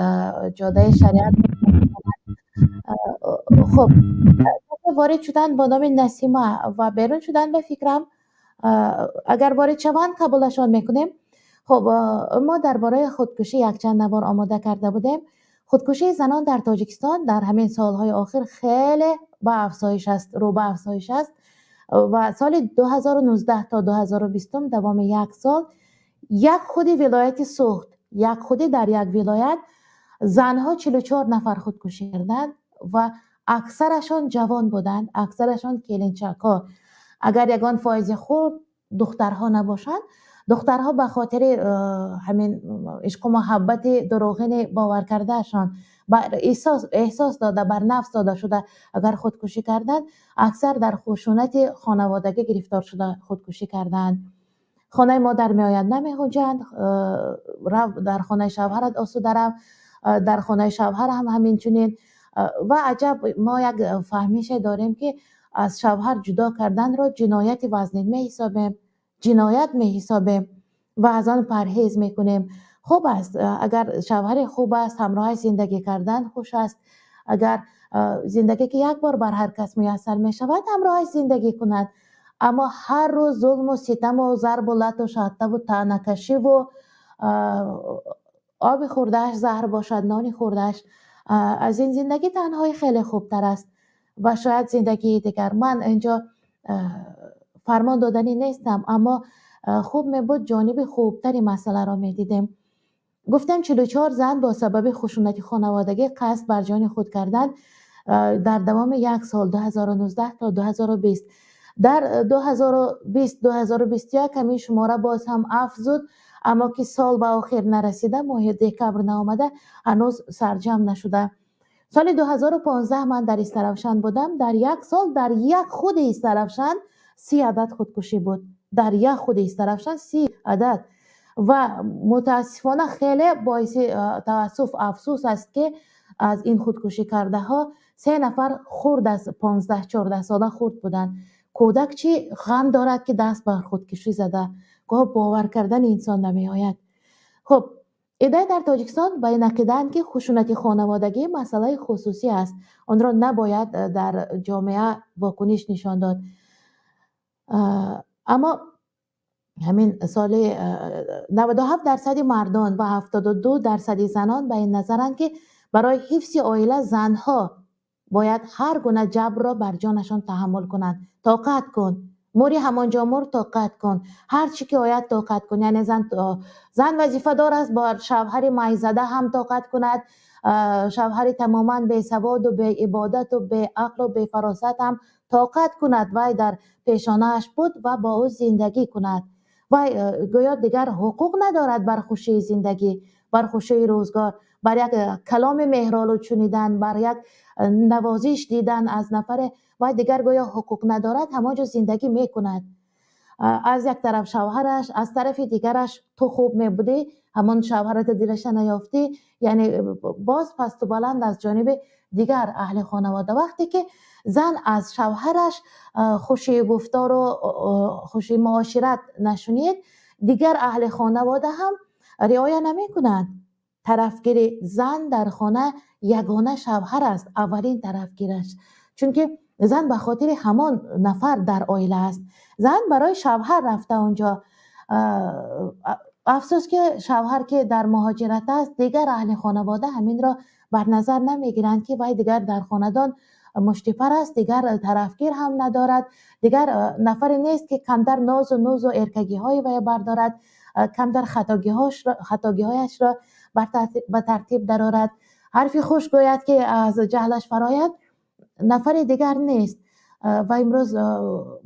ҷодаи шариат. Хуб, ворид шуданд бо номи Насима ва берун шуданд, ба фикрам. Агар ворид шаванд, қабулашон мекунем. Хуб, мо дар бораи худкушӣ якчанд навор омода карда будем. Худкушии занон дар Тоҷикистон дар ҳамин солҳои охир хеле ба афзоиш аст, рӯ ба афзоиш аст, ва соли 2019 то 2020, давоми як сол, як худи вилояти Суғд, як худи дар як вилоят занҳо 44 нафар худкушӣ карданд ва аксарашон ҷавон буданд, аксарашон келинчакҳо. Агар ягон фоизи хурд духтарҳо набошанд. Духтарҳо ба хотири ҳамин ишқу муҳаббати дурӯғини боваркардаашон эҳсос дода, бар нафс дода шуда, агар худкушӣ карданд, аксар дар хушунати хонаводагӣ гирифтор шуда худкушӣ кардаанд. Хонаи модар меояд, намехӯҷанд, рав, дар хонаи шавҳарат осуда рав, дар хонаи шавҳар ҳам ҳамин чунин. Ва аҷаб, мо як фаҳмише дорем, ки аз шавҳар ҷудо карданро ҷинояти вазнин меҳисобем, ҷиноят меҳисобем ва аз он парҳез мекунем. Хуб аст, агар шавҳаре хуб аст, ҳамроҳаш зиндагӣ кардан хуш аст. Агар зиндагӣ, ки як бор бар ҳар кас муяссар мешавад, ҳамроҳаш зиндагӣ кунад, аммо ҳар рӯз зулму ситаму зарбу лату шаттаву таънакашиву оби хӯрдааш заҳр бошад, нони хӯрдааш, аз ин зиндагӣ танҳоӣ хеле хубтар аст ва шояд зиндагии дигар. Ман инҷо фармон доданӣ нестам, аммо хуб мебуд ҷониби хубтари масъаларо медидем. Гуфтем, 44 зан бо сабаби хушунати хонаводагӣ қасд бар ҷони худ карданд дар давоми як сол, 2019 то 2020. Дар 2020, 2021 ҳамин шумора боз ҳам афзуд. Аммо ки сол ба охир нарасида, моҳи декабр наомада, ҳанӯз сарҷамъ нашуда. Соли 2015 ман дар Истаравшан будам. Дар як сол дар як худи Истаравшан 30 адад худкушӣ буд. Дар як худи Истаравшан 30 адад. Ва мутаассифона, хеле боиси таассуф, афсӯс аст, ки аз ин худкушӣ кардаҳо се нафар хурд аз 15-14 сола хурд буданд. Кӯдак чӣ ғам дорад, ки даст бар худкушӣ зада? Гоҳ бовар кардани инсон намеояд. Хуб, иддаи дар Тоҷикистон ба ин ақидаанд, ки хушунати хонаводагӣ масъалаи хусусӣ аст, онро набояд дар ҷомеа вокуниш нишон дод. Аммо ҳамин соли 97% мардон ва 72% занон ба ин назаранд, ки барои ҳифзи оила занҳо бояд ҳар гуна ҷабрро бар ҷонашон таҳаммул кунанд. Тоқат кун, мури ҳамонҷо мур, тоқат кун, ҳар чӣ ки ояд, тоқат кун. Яъне зан вазифадор аст бо шавҳари майзада ҳам тоқат кунад, шавҳари тамоман бесаводу беибодату беақлу бефаросат ҳам тоқат кунад, вай дар пешонааш буд ва бо ӯ зиндагӣ кунад. Вай гӯё дигар ҳуқуқ надорад бар хушии зиндагӣ, бар хушии рӯзгор, бар як каломи меҳролуд шунидан, бар як навозиш дидан аз нафаре. Вай дигар гӯё ҳуқуқ надорад, ҳамон ҷо зиндагӣ мекунад. Аз як тараф шавҳараш, аз тарафи дигараш ту хуб мебудӣ, ҳамон шавҳарата дилаша наёфтӣ. Яъне боз пасту баланд аз ҷониби дигар аҳли хонавода. Вақте ки зан аз шавҳараш хушии гуфтору хушии муошират нашунид, дигар аҳли хонавода ҳам риоя намекунанд. Тарафгири зан дар хона ягона шавҳар аст, аввалин тарафгираш, чунки зан ба хотири ҳамон нафар дар оила аст. Зан барои шавҳар рафта онҷо. Афсӯс, ки шавҳар ки дар муҳоҷират аст, дигар аҳли хонавода ҳаминро бар назар намегиранд, ки вай дигар дар хонадон муштипар аст, дигар тарафгир ҳам надорад, дигар нафаре нест, ки камтар нозу нузу эркагиҳои вай бардорад, камтар хатогиҳояшро ба тартиб дарорад, ҳарфи хуш гӯяд, ки аз ҷаҳлаш фарояд. Нафари дигар нест. Ва имрӯз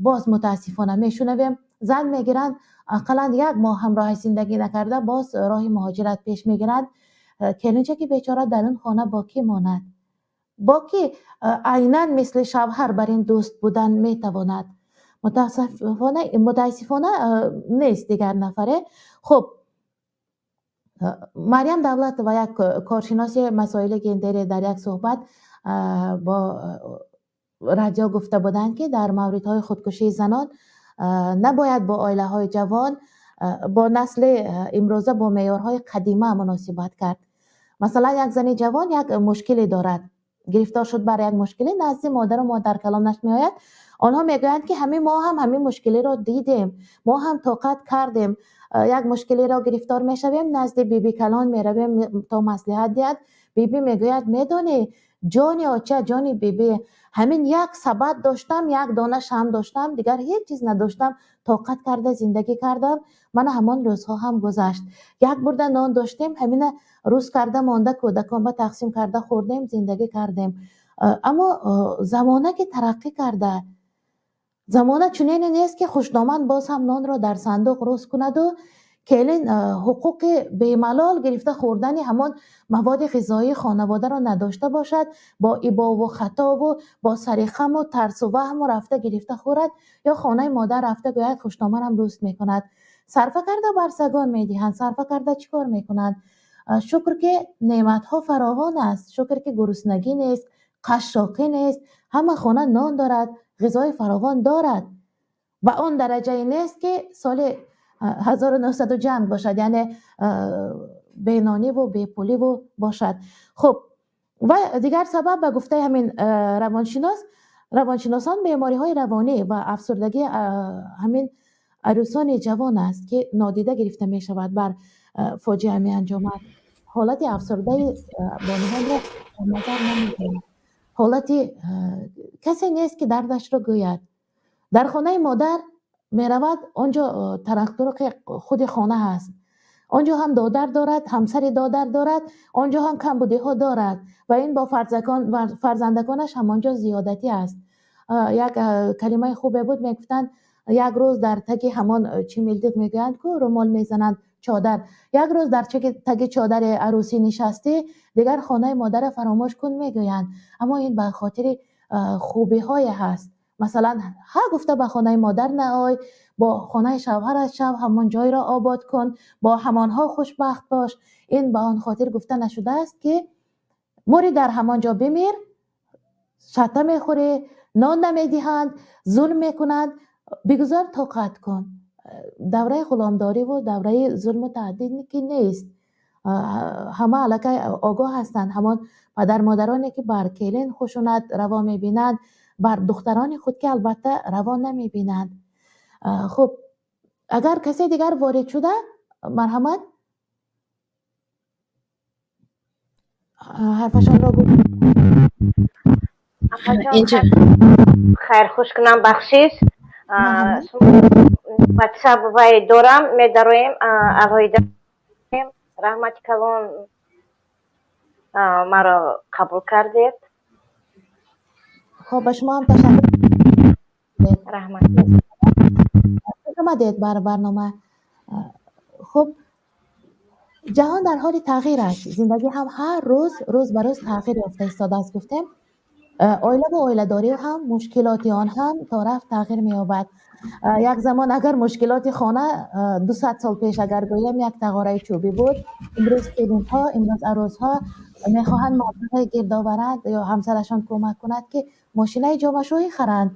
боз мутаассифона мешунавем, зан мегиранд, ақаллан як моҳ ҳамроҳаш зиндагӣ накарда, боз роҳи муҳоҷират пеш мегиранд. Келинчаки бечора дар он хона бо кӣ монад? Бо кӣ айнан мисли шавҳар бар ин дӯст будан метавонад? Мутаассифона, нест дигар нафаре. Хуб, Марьям Давлатова, як коршиноси масоили гендерӣ, дар як суҳбат бо радио гуфта буданд, ки дар мавридҳои худкушии занон набояд бо оилаҳои ҷавон, бо насли имрӯза бо меъёрҳои қадима муносибат кард. Масалан, як зани ҷавон як мушкиле дорад, гирифтор шуд бар як мушкиле, назди модару модаркалонаш меояд. Онҳо мегӯянд, ки ҳамин мо ҳам ҳамин мушкилиро дидем, мо ҳам тоқат кардем. Як мушкилиро гирифтор мешавем, назди биби калон меравем, то маслиҳат диҳад. Биби мегӯяд: «Медонӣ, ҷони оча, ҷони биби, ҳамин як сабад доштам, як дона шам доштам, дигар ҳеҷ чиз надоштам, тоқат карда зиндагӣ кардам. Мана ҳамон рӯзҳо ҳам гузашт. Як бурда нон доштем, ҳамина рӯз карда монда, кӯдакон ба тақсим карда хӯрдем, зиндагӣ кардем». Аммо замона ки тараққӣ карда, замона чунине нест, ки хушдоман боз ҳам нонро дар сандуқ рӯз кунаду келин ҳуқуқи бемалол гирифта хӯрдани ҳамон маводи ғизоии хонаводаро надошта бошад, бо ибову хатову бо сари хаму тарсу ваҳму рафта гирифта хӯрад ё хонаи модар рафта гӯяд: «Хушдоманам рӯст мекунад». Сарфа карда бар сагон медиҳанд, сарфа карда чӣ кор мекунанд? Шукр, ки неъматҳо фаровон аст, шукр, ки гуруснагӣ нест, қашшоқӣ нест, ҳама хона нон дорад, ғизои фаровон дорад. Ба он дараҷае нест, ки соли 1900 ҷанг бошад, яъне бенониву бепуливу бошад. Хуб, ва дигар сабаб, ба гуфтаи ҳамин равоншинос, равоншиносон, бемориҳои равонӣ ва афсурдагӣ ҳамин арӯсони ҷавон аст, ки нодида гирифта мешавад, бар фоҷиа меанҷомад. Ҳолати афсурдаи бонувонро дар назар намегирад. Ҳолати касе нест, ки дардашро гӯяд. Дар хонаи модар меравад, он ҷо тарафдороқи худи хона ҳаст, он ҷо ҳам додар дорад, ҳамсари додар дорад, он ҷо ҳам камбудиҳо дорад ва ин бо фарзандагонаш ҳамон ҷо зиёдатӣ аст. Як калимаи хубе буд, мегуфтанд: як рӯз дар таги ҳамон чимилдиқ, мегӯянд ку, румол мезананд, Чодар, як рӯз дар таги чодари арӯсӣ нишастӣ, дигар хонаи модарро фаромӯш кун, мегӯянд. Аммо ин ба хотири хубиҳое ҳаст. Масалан, ҳа гуфта ба хонаи модар наой, бо хонаи шавҳарат шав, ҳамон ҷойро обод кун, бо ҳамонҳо хушбахт бош. Ин ба он хотир гуфта нашудааст, ки мури дар ҳамон ҷо бимир, шата мехӯрӣ, нон намедиҳанд, зулм мекунанд. Бигузор, тоқат кун. Давраи ғуломдориву давраи зулму таҳдид ки нест. Ҳама аллакай огоҳ ҳастанд. Ҳамон падармодароне, ки бар келин хушунат раво мебинанд, бар духтарони худ ки албатта раво намебинанд. Хуб, агар касе дигар ворид шуда, марҳамат, ҳарфашонро гӯ. Апаҷон, хайрхуш кунам, бахшиш. Ватсап вай дорам, медароем алоҳида. Раҳмати калон, маро қабул кардед. Хоб, ба шумо ҳам ташаккур. Раҳмат. Хуш омадед бар барнома. Хуб, ҷаҳон дар ҳоли тағйир аст, зиндагӣ ҳам ҳар рӯз, рӯз ба рӯз тағйир ёфта истодааст, гуфтем. Оилаву оиладорӣ ҳам, мушкилоти он ҳам то рафт тағйир меёбад. Як замон агар мушкилоти хона, 200 сол пеш агар гӯем, як тағораи чӯбӣ буд, имрӯз келинҳо, имрӯз арӯсҳо мехоҳанд маблағе гирд оваранд ё ҳамсарашон кӯмак кунад, ки мошинаи ҷомашӯӣ харанд.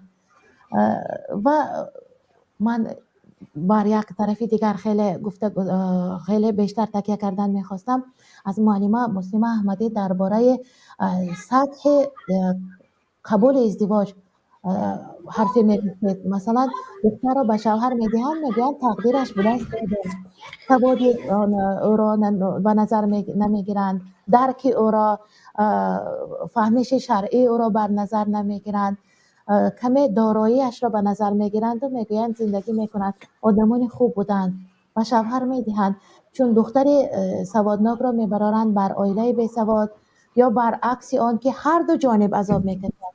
Ва ман бар як тарафи дигар хеле гуфта, хеле бештар такя кардан мехостам аз муаллима Муслима Аҳмадӣ дар бораи сатҳи қабули издивоҷ ҳарфе мегуфтед. Масалан, духтарро ба шавҳар медиҳанд, мегӯянд, тақдираш будааст, саводи ӯро ба назар намегиранд, дарки ӯро, фаҳмиши шаръии ӯро бар назар намегиранд, каме дороиашро ба назар мегиранду мегӯянд, зиндагӣ мекунанд, одамони хуб буданд, ба шавҳар медиҳанд. Чун духтари саводнокро мебароранд бар оилаи бесавод ё баръакси он, ки ҳарду ҷониб азоб мекашад.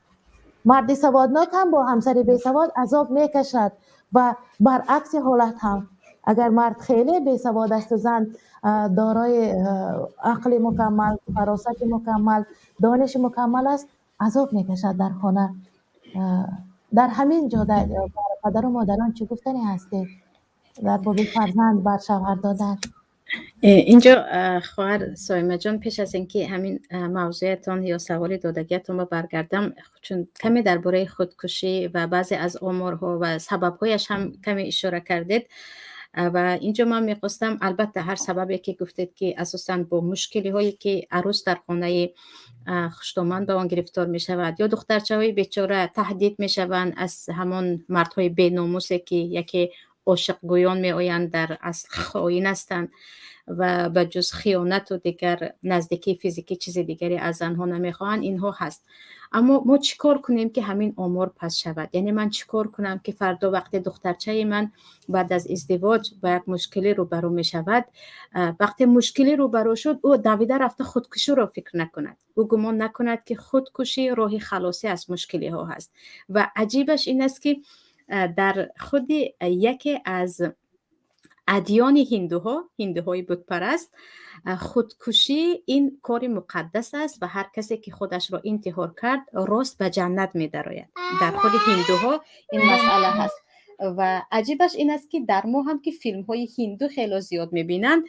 Марди саводнок ҳам бо ҳамсари бесавод азоб мекашад ва баръакси ҳолат ҳам, агар мард хеле бесавод асту зан дорои ақли мукаммал, фаросати мукаммал, дониши мукаммал аст, азоб мекашад дар хона. Дар ҳамин ҷода падару модарон чӣ гуфтане ҳастед дар боби фарзанд бар шавҳар додан? Инҷо, хоҳар Соимаҷон, пеш аз ин ки ҳамин мавзӯятон ё саволи додагиятонро баргардам, чун каме дар бораи худкушӣ ва баъзе аз оморҳо ва сабабҳояш ҳам каме ишора кардед, ва инҷо ман мехостам, албатта, ҳар сабабе ки гуфтед, ки асосан бо мушкилиҳое ки арӯс дар хонаи хуштоман ба он гирифтор мешавад ё духтарчаҳои бечора таҳдид мешаванд аз ҳамон мардҳои беномусе, ки яке ошиқгӯён меоянд, дар асл хоин ҳастанд ва ба ҷуз хиёнату дигар наздикии физикӣ чизи дигаре аз занҳо намехоҳанд, инҳо ҳаст. Аммо мо чӣ кор кунем, ки ҳамин омор паст шавад? Яъне ман чӣ кор кунам, ки фардо вақте духтарчаи ман баъд аз издивоҷ ба як мушкилӣ рӯбарӯ мешавад, вақте мушкилӣ рӯбарӯ шуд, ӯ давида рафта худкуширо фикр накунад, ӯ гумон накунад, ки худкушӣ роҳи халосӣ аз мушкилиҳо ҳаст? Ва аҷибаш ин аст, ки дар худи яке аз адёни ҳиндуҳо, ҳиндуҳои бутпараст, худкушӣ ин кори муқаддас аст ва ҳар касе ки худашро интиҳор кард, рост ба ҷаннат медарояд. Дар худи ҳиндуҳо ин масъала ҳаст. Ва аҷибаш ин аст, ки дар мо ҳам, ки филмҳои ҳинду хело зиёд мебинанд,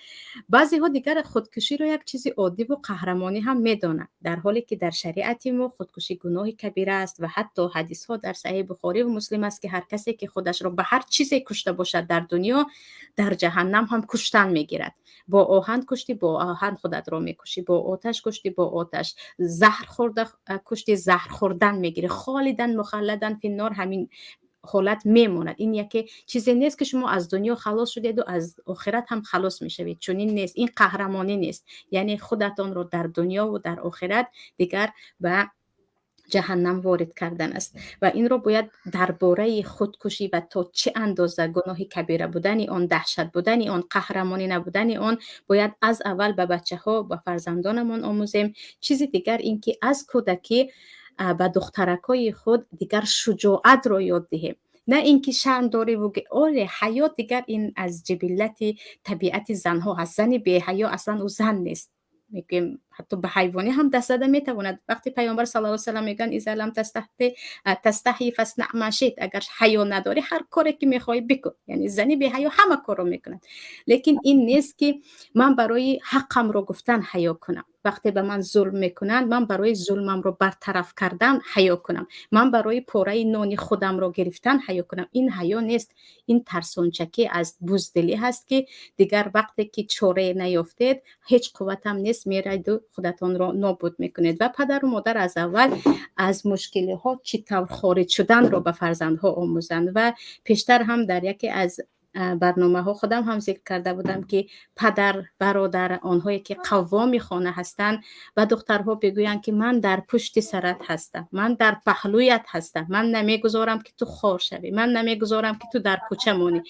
баъзеҳо дигар худкуширо як чизи оддиву қаҳрамонӣ ҳам медонанд, дар ҳоле ки дар шариати мо худкушӣ гуноҳи кабира аст ва ҳатто ҳадисҳо дар Саҳеҳи Бухориву Муслим аст, ки ҳар касе ки худашро ба ҳар чизе кушта бошад дар дунё, дар ҷаҳаннам ҳам куштан мегирад. Бо оҳан куштӣ, бо оҳан худатро мекушӣ, бо оташ куштӣ, бо оташ, заҳр хӯрда куштӣ, заҳр хӯрдан мегирӣ. Холидан мухалладан финнор, ҳамин ҳолат мемонад. Ин яке чизе нест, ки шумо аз дунё халос шудеду аз охират ҳам халос мешавед. Чунин нест, ин қаҳрамонӣ нест. Яъне худатонро дар дунёву дар охират дигар ба ҷаҳаннам ворид кардан аст. Ва инро бояд дар бораи худкушӣ ва то чӣ андоза гуноҳи кабира будани он, даҳшат будани он, қаҳрамонӣ набудани он бояд аз аввал ба бачаҳо, ба фарзандонамон омӯзем. Чизи дигар ин ки аз кӯдакӣ ба духтаракҳои худ дигар шуҷоатро ёд диҳем. На ин ки шарм дореву оле ҳаё, дигар ин аз ҷибиллати табиати занҳо ҳаст. Зани беҳаё аслан ӯ зан нест, мегӯем, ҳатто ба ҳайвонӣ ҳам даст зада метавонад. Вақте Паёмбар саллаллоҳу салам мегӯянд: إذا لم تستح فاصنع ما شئت, агар ҳаё надорӣ, ҳар коре ки мехоҳӣ, бикун. Яъне зани беҳаё ҳама корро мекунад. Лекин ин нест, ки ман барои ҳаққамро гуфтан ҳаё кунам. Вақте ба ман зулм мекунанд, ман барои зулмамро бартараф кардан ҳаё кунам, ман барои пораи нони худамро гирифтан ҳаё кунам, ин ҳаё нест, ин тарсончакӣ аст, буздилӣ ҳаст, ки дигар вақте ки чорае наёфтед, ҳеҷ қувватам нест, мерайду худатонро нобуд мекунед. Ва падару модар аз аввал аз мушкилиҳо чӣ тавр хориҷ шуданро ба фарзандҳо омӯзанд. Ва пештар ҳам дар яке аз барномаҳо худам ҳам зикр карда будам, ки падар, бародар, онҳое ки қаввоми хона ҳастанд, ба духтарҳо бигӯянд, ки ман дар пушти сарат ҳастам, ман дар паҳлӯят ҳастам, ман намегузорам, ки ту хор шавӣ, ман намегузорам, ки ту дар кӯча монӣ,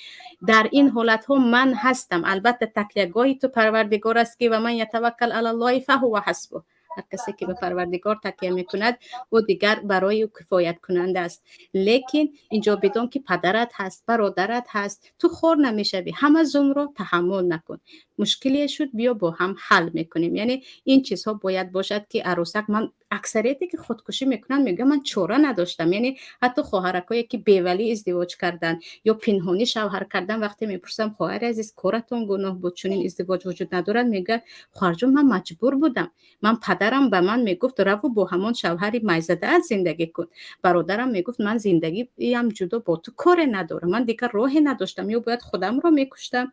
дар ин ҳолатҳо ман ҳастам. Албатта, такягоҳи ту Парвардигор аст, ки ومن يتوكل على الله فهو حسبه, ҳар касе ки ба Парвардигор такя мекунад, ӯ дигар барои ӯ кифояткунанда аст. Лекин инҷо бидон, ки падарат ҳаст, бародарат ҳаст, ту хор намешавӣ, ҳама зулмро таҳаммул накун, мушкиле шуд, биё, бо ҳам ҳал мекунем. Яъне ин чизҳо бояд бошад, ки арӯсак, ман аксарияте ки худкушӣ мекунанд, мегӯям, ман чора надоштам. Яъне ҳатто хоҳаракое ки бевалӣ издивоҷ карданд ё пинҳонӣ шавҳар кардан, вақте мепурсам: «Хоҳари азиз, коратон гуноҳ буд? Чунин издивоҷ вуҷуд надорад», мегӯяд: «Хоҳарҷон, ман маҷбур будам, ман падарам ба ман мегуфт: раву бо ҳамон шавҳари майзадаат зиндагӣ кун, бародарам мегуфт: ман зиндагиам ҷудо, бо ту коре надорам, ман дигар роҳе надоштам, ё бояд худамро мекуштам,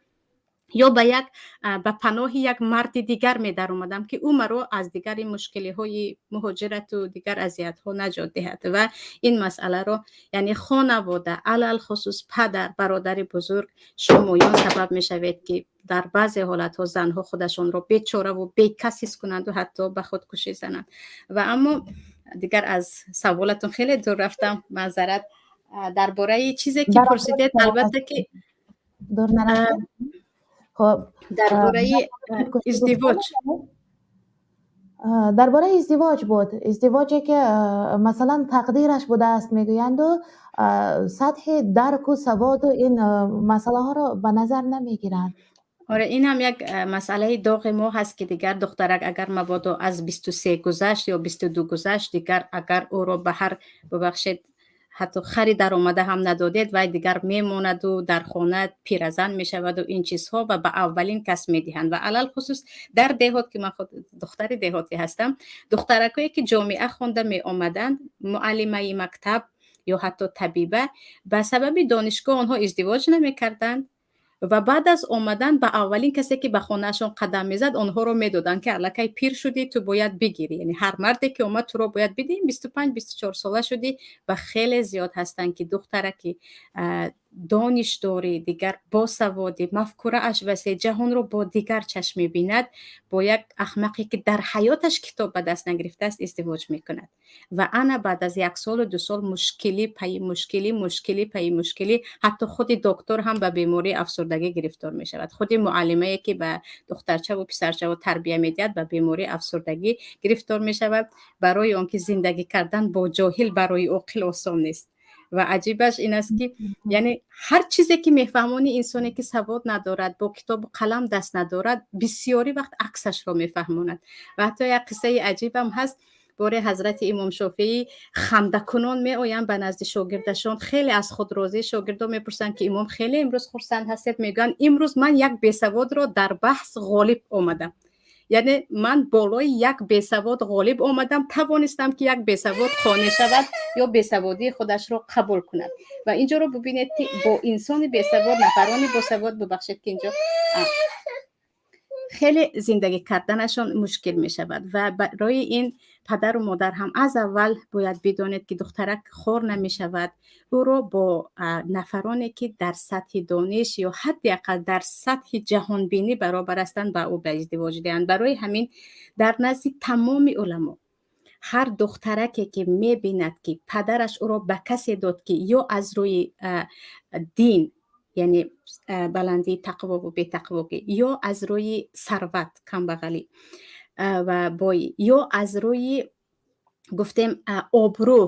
ё ба паноҳи як марди дигар медаромадам, ки ӯ маро аз дигари мушкилиҳои муҳоҷирату дигар азиятҳо наҷот диҳад». Ва ин масъаларо, яъне хонавода, алалхусус падар, бародари бузург, шумоён сабаб мешавед, ки дар баъзе ҳолатҳо занҳо худашонро бечораву бекас ҳис кунанду ҳатто ба худкушӣ зананд. Ва аммо дигар аз саволатон хеле дур рафтам, маъзарат. Дар бораи чизе ки пурсидед, албатта ки дур нарафтем. Хоб. Дар бораи издивоҷ. Дар бораи издивоҷ буд, издивоҷе ки, масалан, тақдираш будааст мегӯянду, сатҳи дарку саводу ин масъалаҳоро ба назар намегиранд. Оре, ин ҳам як масъалаи доғи мо ҳаст, ки дигар духтарак агар мабодо аз 23 гузашт ё 22 гузашт, дигар агар ӯро ба ҳар, бубахшед, ҳатто хари даромада ҳам надодед, вай дигар мемонаду дар хона пиразан мешаваду ин чизҳо, ва ба аввалин кас медиҳанд. Ва алалхусус дар деҳот, ки ман худ духтари деҳотӣ ҳастам, духтаракое ки ҷомеа хонда меомаданд, муаллимаи мактаб ё ҳатто табиба, ба сабаби донишгоҳ онҳо издивоҷ намекарданд ва баъд аз омадан ба аввалин касе ки ба хонаашон қадам мезад, онҳоро медоданд, ки аллакай пир шудӣ, ту бояд бигирӣ. Яъне ҳар марде ки омад, туро бояд бидиҳем, 25, 24 сола шудӣ. Ва хеле зиёд ҳастанд, ки духтараки донишдорӣ, дигар босаводӣ, мафкурааш васеъ, ҷаҳонро бо дигар чашм мебинад, бо як ахмақе ки дар ҳаёташ китоб ба даст нагирифтааст, издивоҷ мекунад. Ва ана баъд аз як солу 2 сол мушкилӣ пайи мушкилӣ, мушкилӣ пайи мушкилӣ, ҳатто худи доктор ҳам ба бемории афсурдагӣ гирифтор мешавад, худи муаллимае ки ба духтарчаву писарчаво тарбия медиҳад, ба бемории афсурдагӣ гирифтор мешавад, барои он ки зиндагӣ кардан бо ҷоҳил барои оқил осон нест. Ва аҷибаш ин аст, ки яъне ҳар чизе ки мефаҳмонӣ, инсоне ки савод надорад, бо китобу қалам даст надорад, бисёри вақт аксашро мефаҳмонад. Ва ҳатто як қиссаи аҷибам ҳаст. Боре ҳазрати имом Шофеӣ хандакунон меоянд ба назди шогирдашон, хеле аз худ розӣ. Шогирдо мепурсанд, ки имом, хеле имрӯз хурсанд ҳастед? Мегӯянд: «Имрӯз ман як бесаводро дар баҳс ғолиб омадам, яъне ман болои як бесавод ғолиб омадам, тавонистам, ки як бесавод қонеъ шавад ё бесаводии худашро қабул кунад». Ва инҷоро бубинед, ки бо инсони бесавод нафарони босавод, бубахшед, ки инҷо хеле зиндагӣ карданашон мушкил мешавад. Ва барои ин падару модар ҳам аз аввал бояд бидонед, ки духтарак хор намешавад, ӯро бо нафароне ки дар сатҳи дониш ё ҳадди ақал дар сатҳи ҷаҳонбинӣ баробар ҳастанд, ба ӯ ба издивоҷ диҳанд. Барои ҳамин дар назди тамоми уламо ҳар духтараке ки мебинад, ки падараш ӯро ба касе дод, ки ё аз рӯи дин, яъне баландии тақвову бетақвогӣ, ё аз рӯи сарват, камбағалӣ ва бойӣ, ё аз рӯи, гуфтем, обрӯ.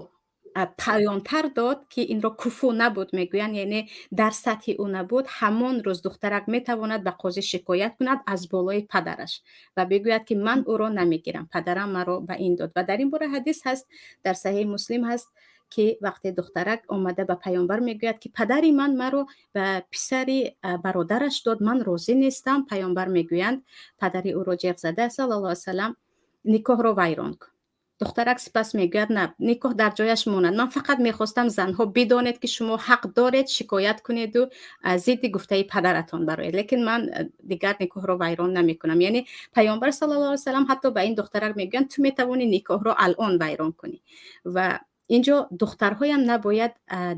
Поёнтар дод, ки инро куфу набуд мегӯянд, яъне дар сатҳи ӯ набуд, ҳамон рӯз духтарак метавонад ба қозӣ шикоят кунад аз болои падараш ва бигӯяд, ки ман ӯро намегирам, падарам маро ба ин дод. Ва дар ин бора ҳадис ҳаст, дар Саҳеҳи Муслим ҳаст, ки вақте духтарак омада ба паёмбар мегӯяд, ки падари ман маро ба писари бародараш дод, ман розӣ нестам, паёмбар мегӯянд, падари ӯро ҷеғ зада, саллаллоҳу алайҳи васаллам, никоҳро вайрон кун. Духтарак сипас мегӯяд: на, никоҳ дар ҷояш монад, ман фақат мехостам занҳо бидонед, ки шумо ҳақ доред шикоят кунеду зидди гуфтаи падаратон бароед, лекин ман дигар никоҳро вайрон намекунам. Яъне паёмбар саллаллоҳу алайҳи васаллам ҳатто ба ин духтарак мегӯянд: ту метавонӣ никоҳро алон вайрон кунӣ. Ва инҷо духтарҳоям набояд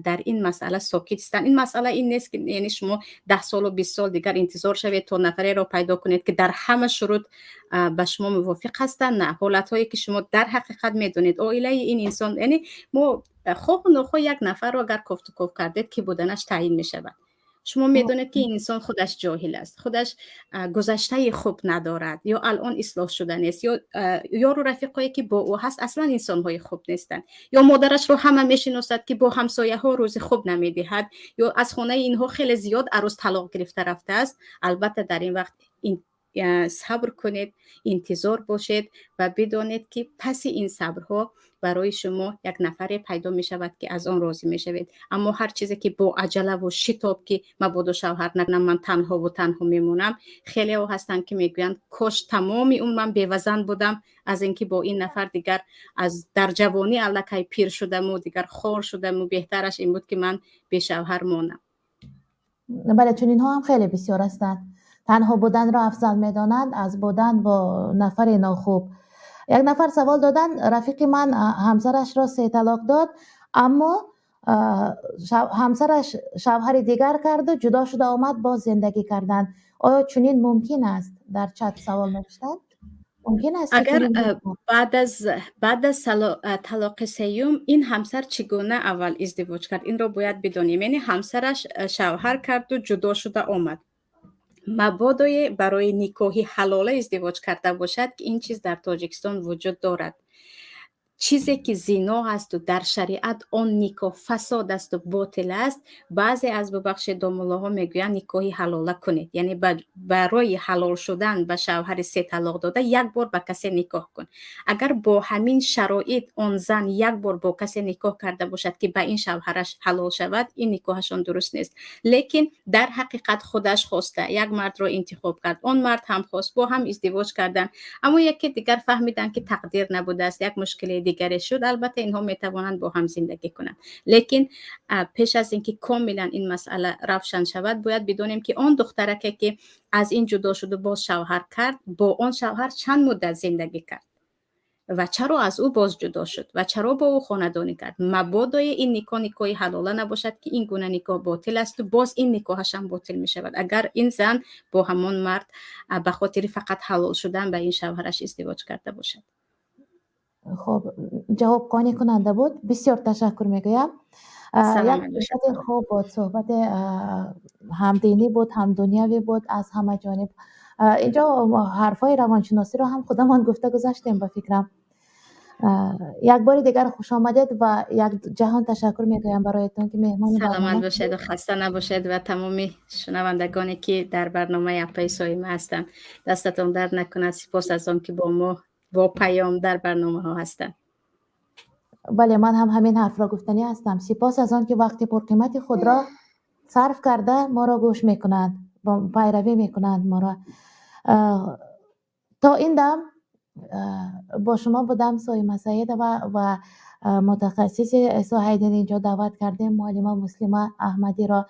дар ин масъала сокит истанд. Ин масъала ин нест, ки яъне шумо 10 солу 20 сол дигар интизор шавед, то нафареро пайдо кунед, ки дар ҳама шурут ба шумо мувофиқ ҳастанд. На, ҳолатҳое ки шумо дар ҳақиқат медонед, оилаи ин инсон, яъне мо хоҳу нохоҳ як нафарро агар кофтуков кардед, ки буданаш таъйин мешавад. Шумо медонед, ки ин инсон худаш ҷоҳил аст, худаш гузаштаи хуб надорад ё алон ислоҳ шуда нест, ё ёру рафиқое, ки бо ӯ ҳаст, аслан инсонҳои хуб нестанд, ё модарашро ҳама мешиносад, ки бо ҳамсояҳо рӯзи хуб намедиҳад, ё аз хонаи инҳо хеле зиёд арӯз талоқ гирифта рафтааст. Албатта, дар ин вақт сабр кунед, интизор бошед ва бидонед, ки паси ин сабрҳо барои шумо як нафаре пайдо мешавад, ки аз он розӣ мешавед. Аммо ҳар чизе, ки бо аҷалаву шитоб, ки мабодо шавҳар накунам, ман танҳову танҳо мемонам, хелеҳо ҳастанд, ки мегӯянд: кош тамоми умр ман бевазан будам, аз ин ки бо ин нафар дигар аз дар ҷавонӣ аллакай пир шудаму дигар хор шудаму беҳтараш ин буд, ки ман бешавҳар монам. Бале, чунинҳо ҳам хеле бисёр ҳастанд, танҳо буданро афзал медонанд аз будан бо нафари нохуб. Як нафар савол доданд: рафиқи ман ҳамсарашро се талоқ дод, аммо ҳамсараш шавҳари дигар карду ҷудо шуда омад, боз зиндагӣ карданд. Оё чунин мумкин аст? Дар чат савол навиштанд. Мумкин аст? Агар баъд аз талоқи сеюм ин ҳамсар чӣ гуна аввал издивоҷ кард, инро бояд бидонем. Яъне ҳамсараш шавҳар карду ҷудо шуда омад. Мабодое барои никоҳи ҳалола издивоҷ карда бошад, ки ин чиз дар Тоҷикистон вуҷуд дорад, чизе ки зино асту дар шариат он никоҳ фасод асту ботил аст, баъзе аз, бубахшед, домуллоҳо мегӯянд: никоҳи ҳалола кунед, яъне барои ҳалол шудан ба шавҳари се талоқ дода як бор ба касе никоҳ кун. Агар бо ҳамин шароит он зан як бор бо касе никоҳ карда бошад, ки ба ин шавҳараш ҳалол шавад, ин никоҳашон дуруст нест. Лекин дар ҳақиқат худаш хоста як мардро интихоб кард, он мард ҳам хост, бо ҳам издивоҷ карданд, аммо яке дигар фаҳмиданд, ки тақдир набудааст, як мушкили дигаре шуд, албатта, инҳо метавонанд бо ҳам зиндагӣ кунанд. Лекин пеш аз ин ки комилан ин масъала равшан шавад, бояд бидонем, ки он духтараке, ки аз ин ҷудо шуду боз шавҳар кард, бо он шавҳар чанд муддат зиндагӣ кард ва чаро аз ӯ боз ҷудо шуд ва чаро бо ӯ хонадонӣ кард. Мабодое ин никоҳ никоҳи ҳалола набошад, ки ин гуна никоҳ ботил асту боз ин никоҳашам ботил мешавад, агар ин зан бо ҳамон мард ба хотири фақат ҳалол шудан ба ин шавҳараш издивоҷ карда бошад. Хуб, ҷавоб қонеъкунанда буд, бисёр ташаккур мегӯям. Як суҳбати хуб буд, суҳбати ҳам динӣ буд, ҳам дунявӣ буд аз ҳама ҷониб. Инҷо ҳарфҳои равоншиносиро ҳам худамон гуфта гузаштем, ба фикрам. Як бори дигар хушомадед ва як ҷаҳон ташаккур мегӯям бароятон, ки меҳмони Саломат бошеду хаста набошед ва тамоми шунавандагоне, ки дар барномаи апаи Соима ҳастанд, дастатон дард накунад. Сипос аз он ки бо мо бо паём дар барномаҳо ҳастанд. Бале, ман ҳам ҳамин ҳарфро гуфтанӣ ҳастам. Сипос аз он ки вақти пурқимати худро сарф карда, моро гӯш мекунанд, пайравӣ мекунанд моро. То ин дам бо шумо будам Соима Саидова ва мутахассиси соҳаи дин инҷо даъват кардем муаллима Муслима Аҳмадиро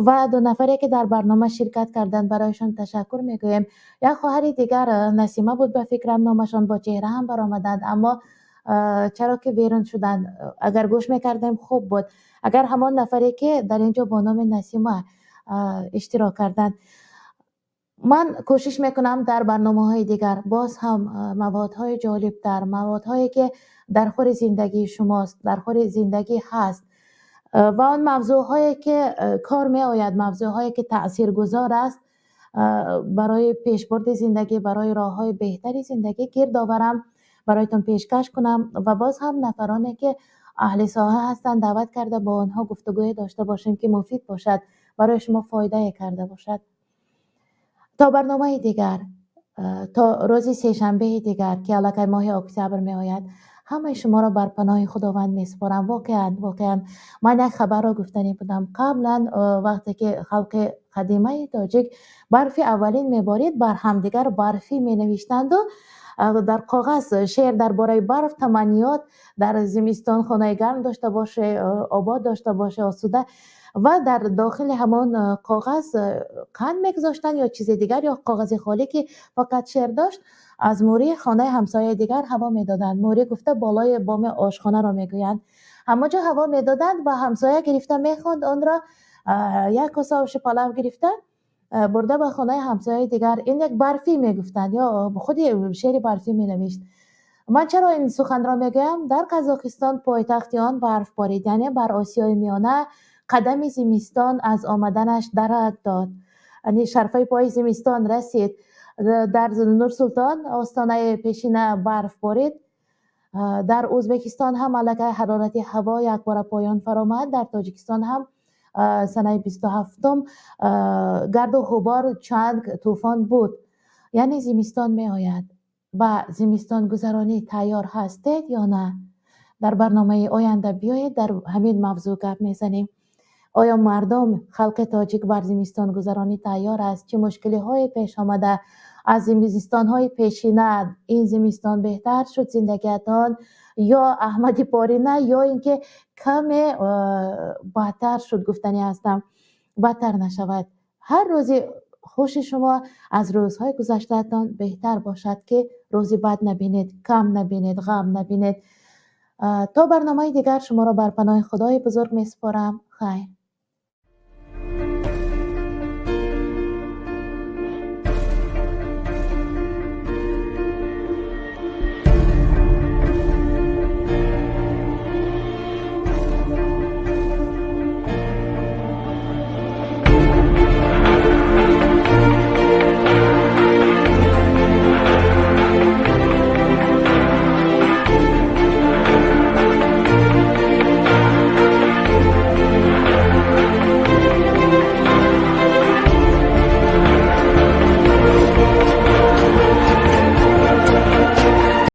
ва ду нафаре, ки дар барнома ширкат карданд, барояшон ташаккур мегӯем. Як хоҳари дигар, Насима буд, ба фикрам, номашон, бо чеҳра ҳам баромаданд, аммо чаро ки берун шуданд? Агар гӯш мекардем, хуб буд. Агар ҳамон нафаре, ки дар ин ҷо бо номи Насима иштирок карданд, ман кӯшиш мекунам дар барномаҳои дигар боз ҳам маводҳои ҷолибтар, маводҳое, ки дар хури зиндагии шумост, дар хури зиндагӣ ҳаст ва он мавзӯъҳое, ки кор меояд, мавзӯъҳое, ки таъсиргузор аст барои пешбурди зиндагӣ, барои роҳҳои беҳтари зиндагӣ гирд оварам, бароятон пешкаш кунам. Ва боз ҳам нафароне, ки Аҳли соҳа ҳастанд, даъват карда, бо онҳо гуфтугӯе дошта бошем, ки муфид бошад, барои шумо фоидае карда бошад. То барномаи дигар, то рӯзи сешанбеи дигар, ки аллакай моҳи октябр меояд, ҳамаи шуморо бар паноҳи Худованд месупорам. Воқеан, воқеан, ман як хабарро гуфтанӣ будам. Қаблан, вақте ки халқи қадимаи тоҷик барфи аввалин меборид, бар ҳамдигар барфӣ менавиштанду дар коғаз шеър дар бораи барф, таманниёт: дар зимистон хонаи гарм дошта боше, обод дошта боше, осуда. Ва дар дохили ҳамон коғаз қанд мегузоштанд ё чизи дигар, ё коғази холӣ, ки фақат шеър дошт, аз мӯрии хонаи ҳамсояи дигар ҳаво медоданд. Мӯрӣ гуфта, болои боми ошхонаро мегӯянд. Ҳамон ҷо ҳаво медоданд ва ҳамсоя гирифта мехонд онро, як коса оши палав гирифта бурда ба хонаи ҳамсояи дигар. Ин як барфӣ мегуфтанд ё худи шеъри барфӣ менавишт. Ман чаро ин суханро мегӯям? Дар Қазоқистон, пойтахти он, барф борид, яъне бар Осиёи Миёна қадами зимистон аз омаданаш дарак дод, яъне шарфаи пои зимистон расид. Дар Нурсултон, остонаи пешина, барф борид. Дар Ӯзбекистон ҳам аллакай ҳарорати ҳаво якбора поён фаромад. Дар Тоҷикистон ҳам санаи 27-ум гарду ғубор, чанг, тӯфон буд, яъне зимистон меояд. Ба зимистонгузаронӣ тайёр ҳастед ё на? Дар барномаи оянда биёед, дар ҳамин мавзӯъ гап мезанем. Оё мардум, халқи тоҷик бар зимистонгузаронӣ тайёр аст? Чӣ мушкилиҳое пеш омада? Аз зимистонҳои пешина ин зимистон беҳтар шуд зиндагиатон ё аҳмади порина, ё ин ки каме бадтар шуд? Гуфтанӣ ҳастам, бадтар нашавад. Ҳар рӯзи хуши шумо аз рӯзҳои гузаштаатон беҳтар бошад, ки рӯзи бад набинед, кам набинед, ғам набинед. То барномаи дигар шуморо бар паноҳи Худои бузург месупорам. Хайр.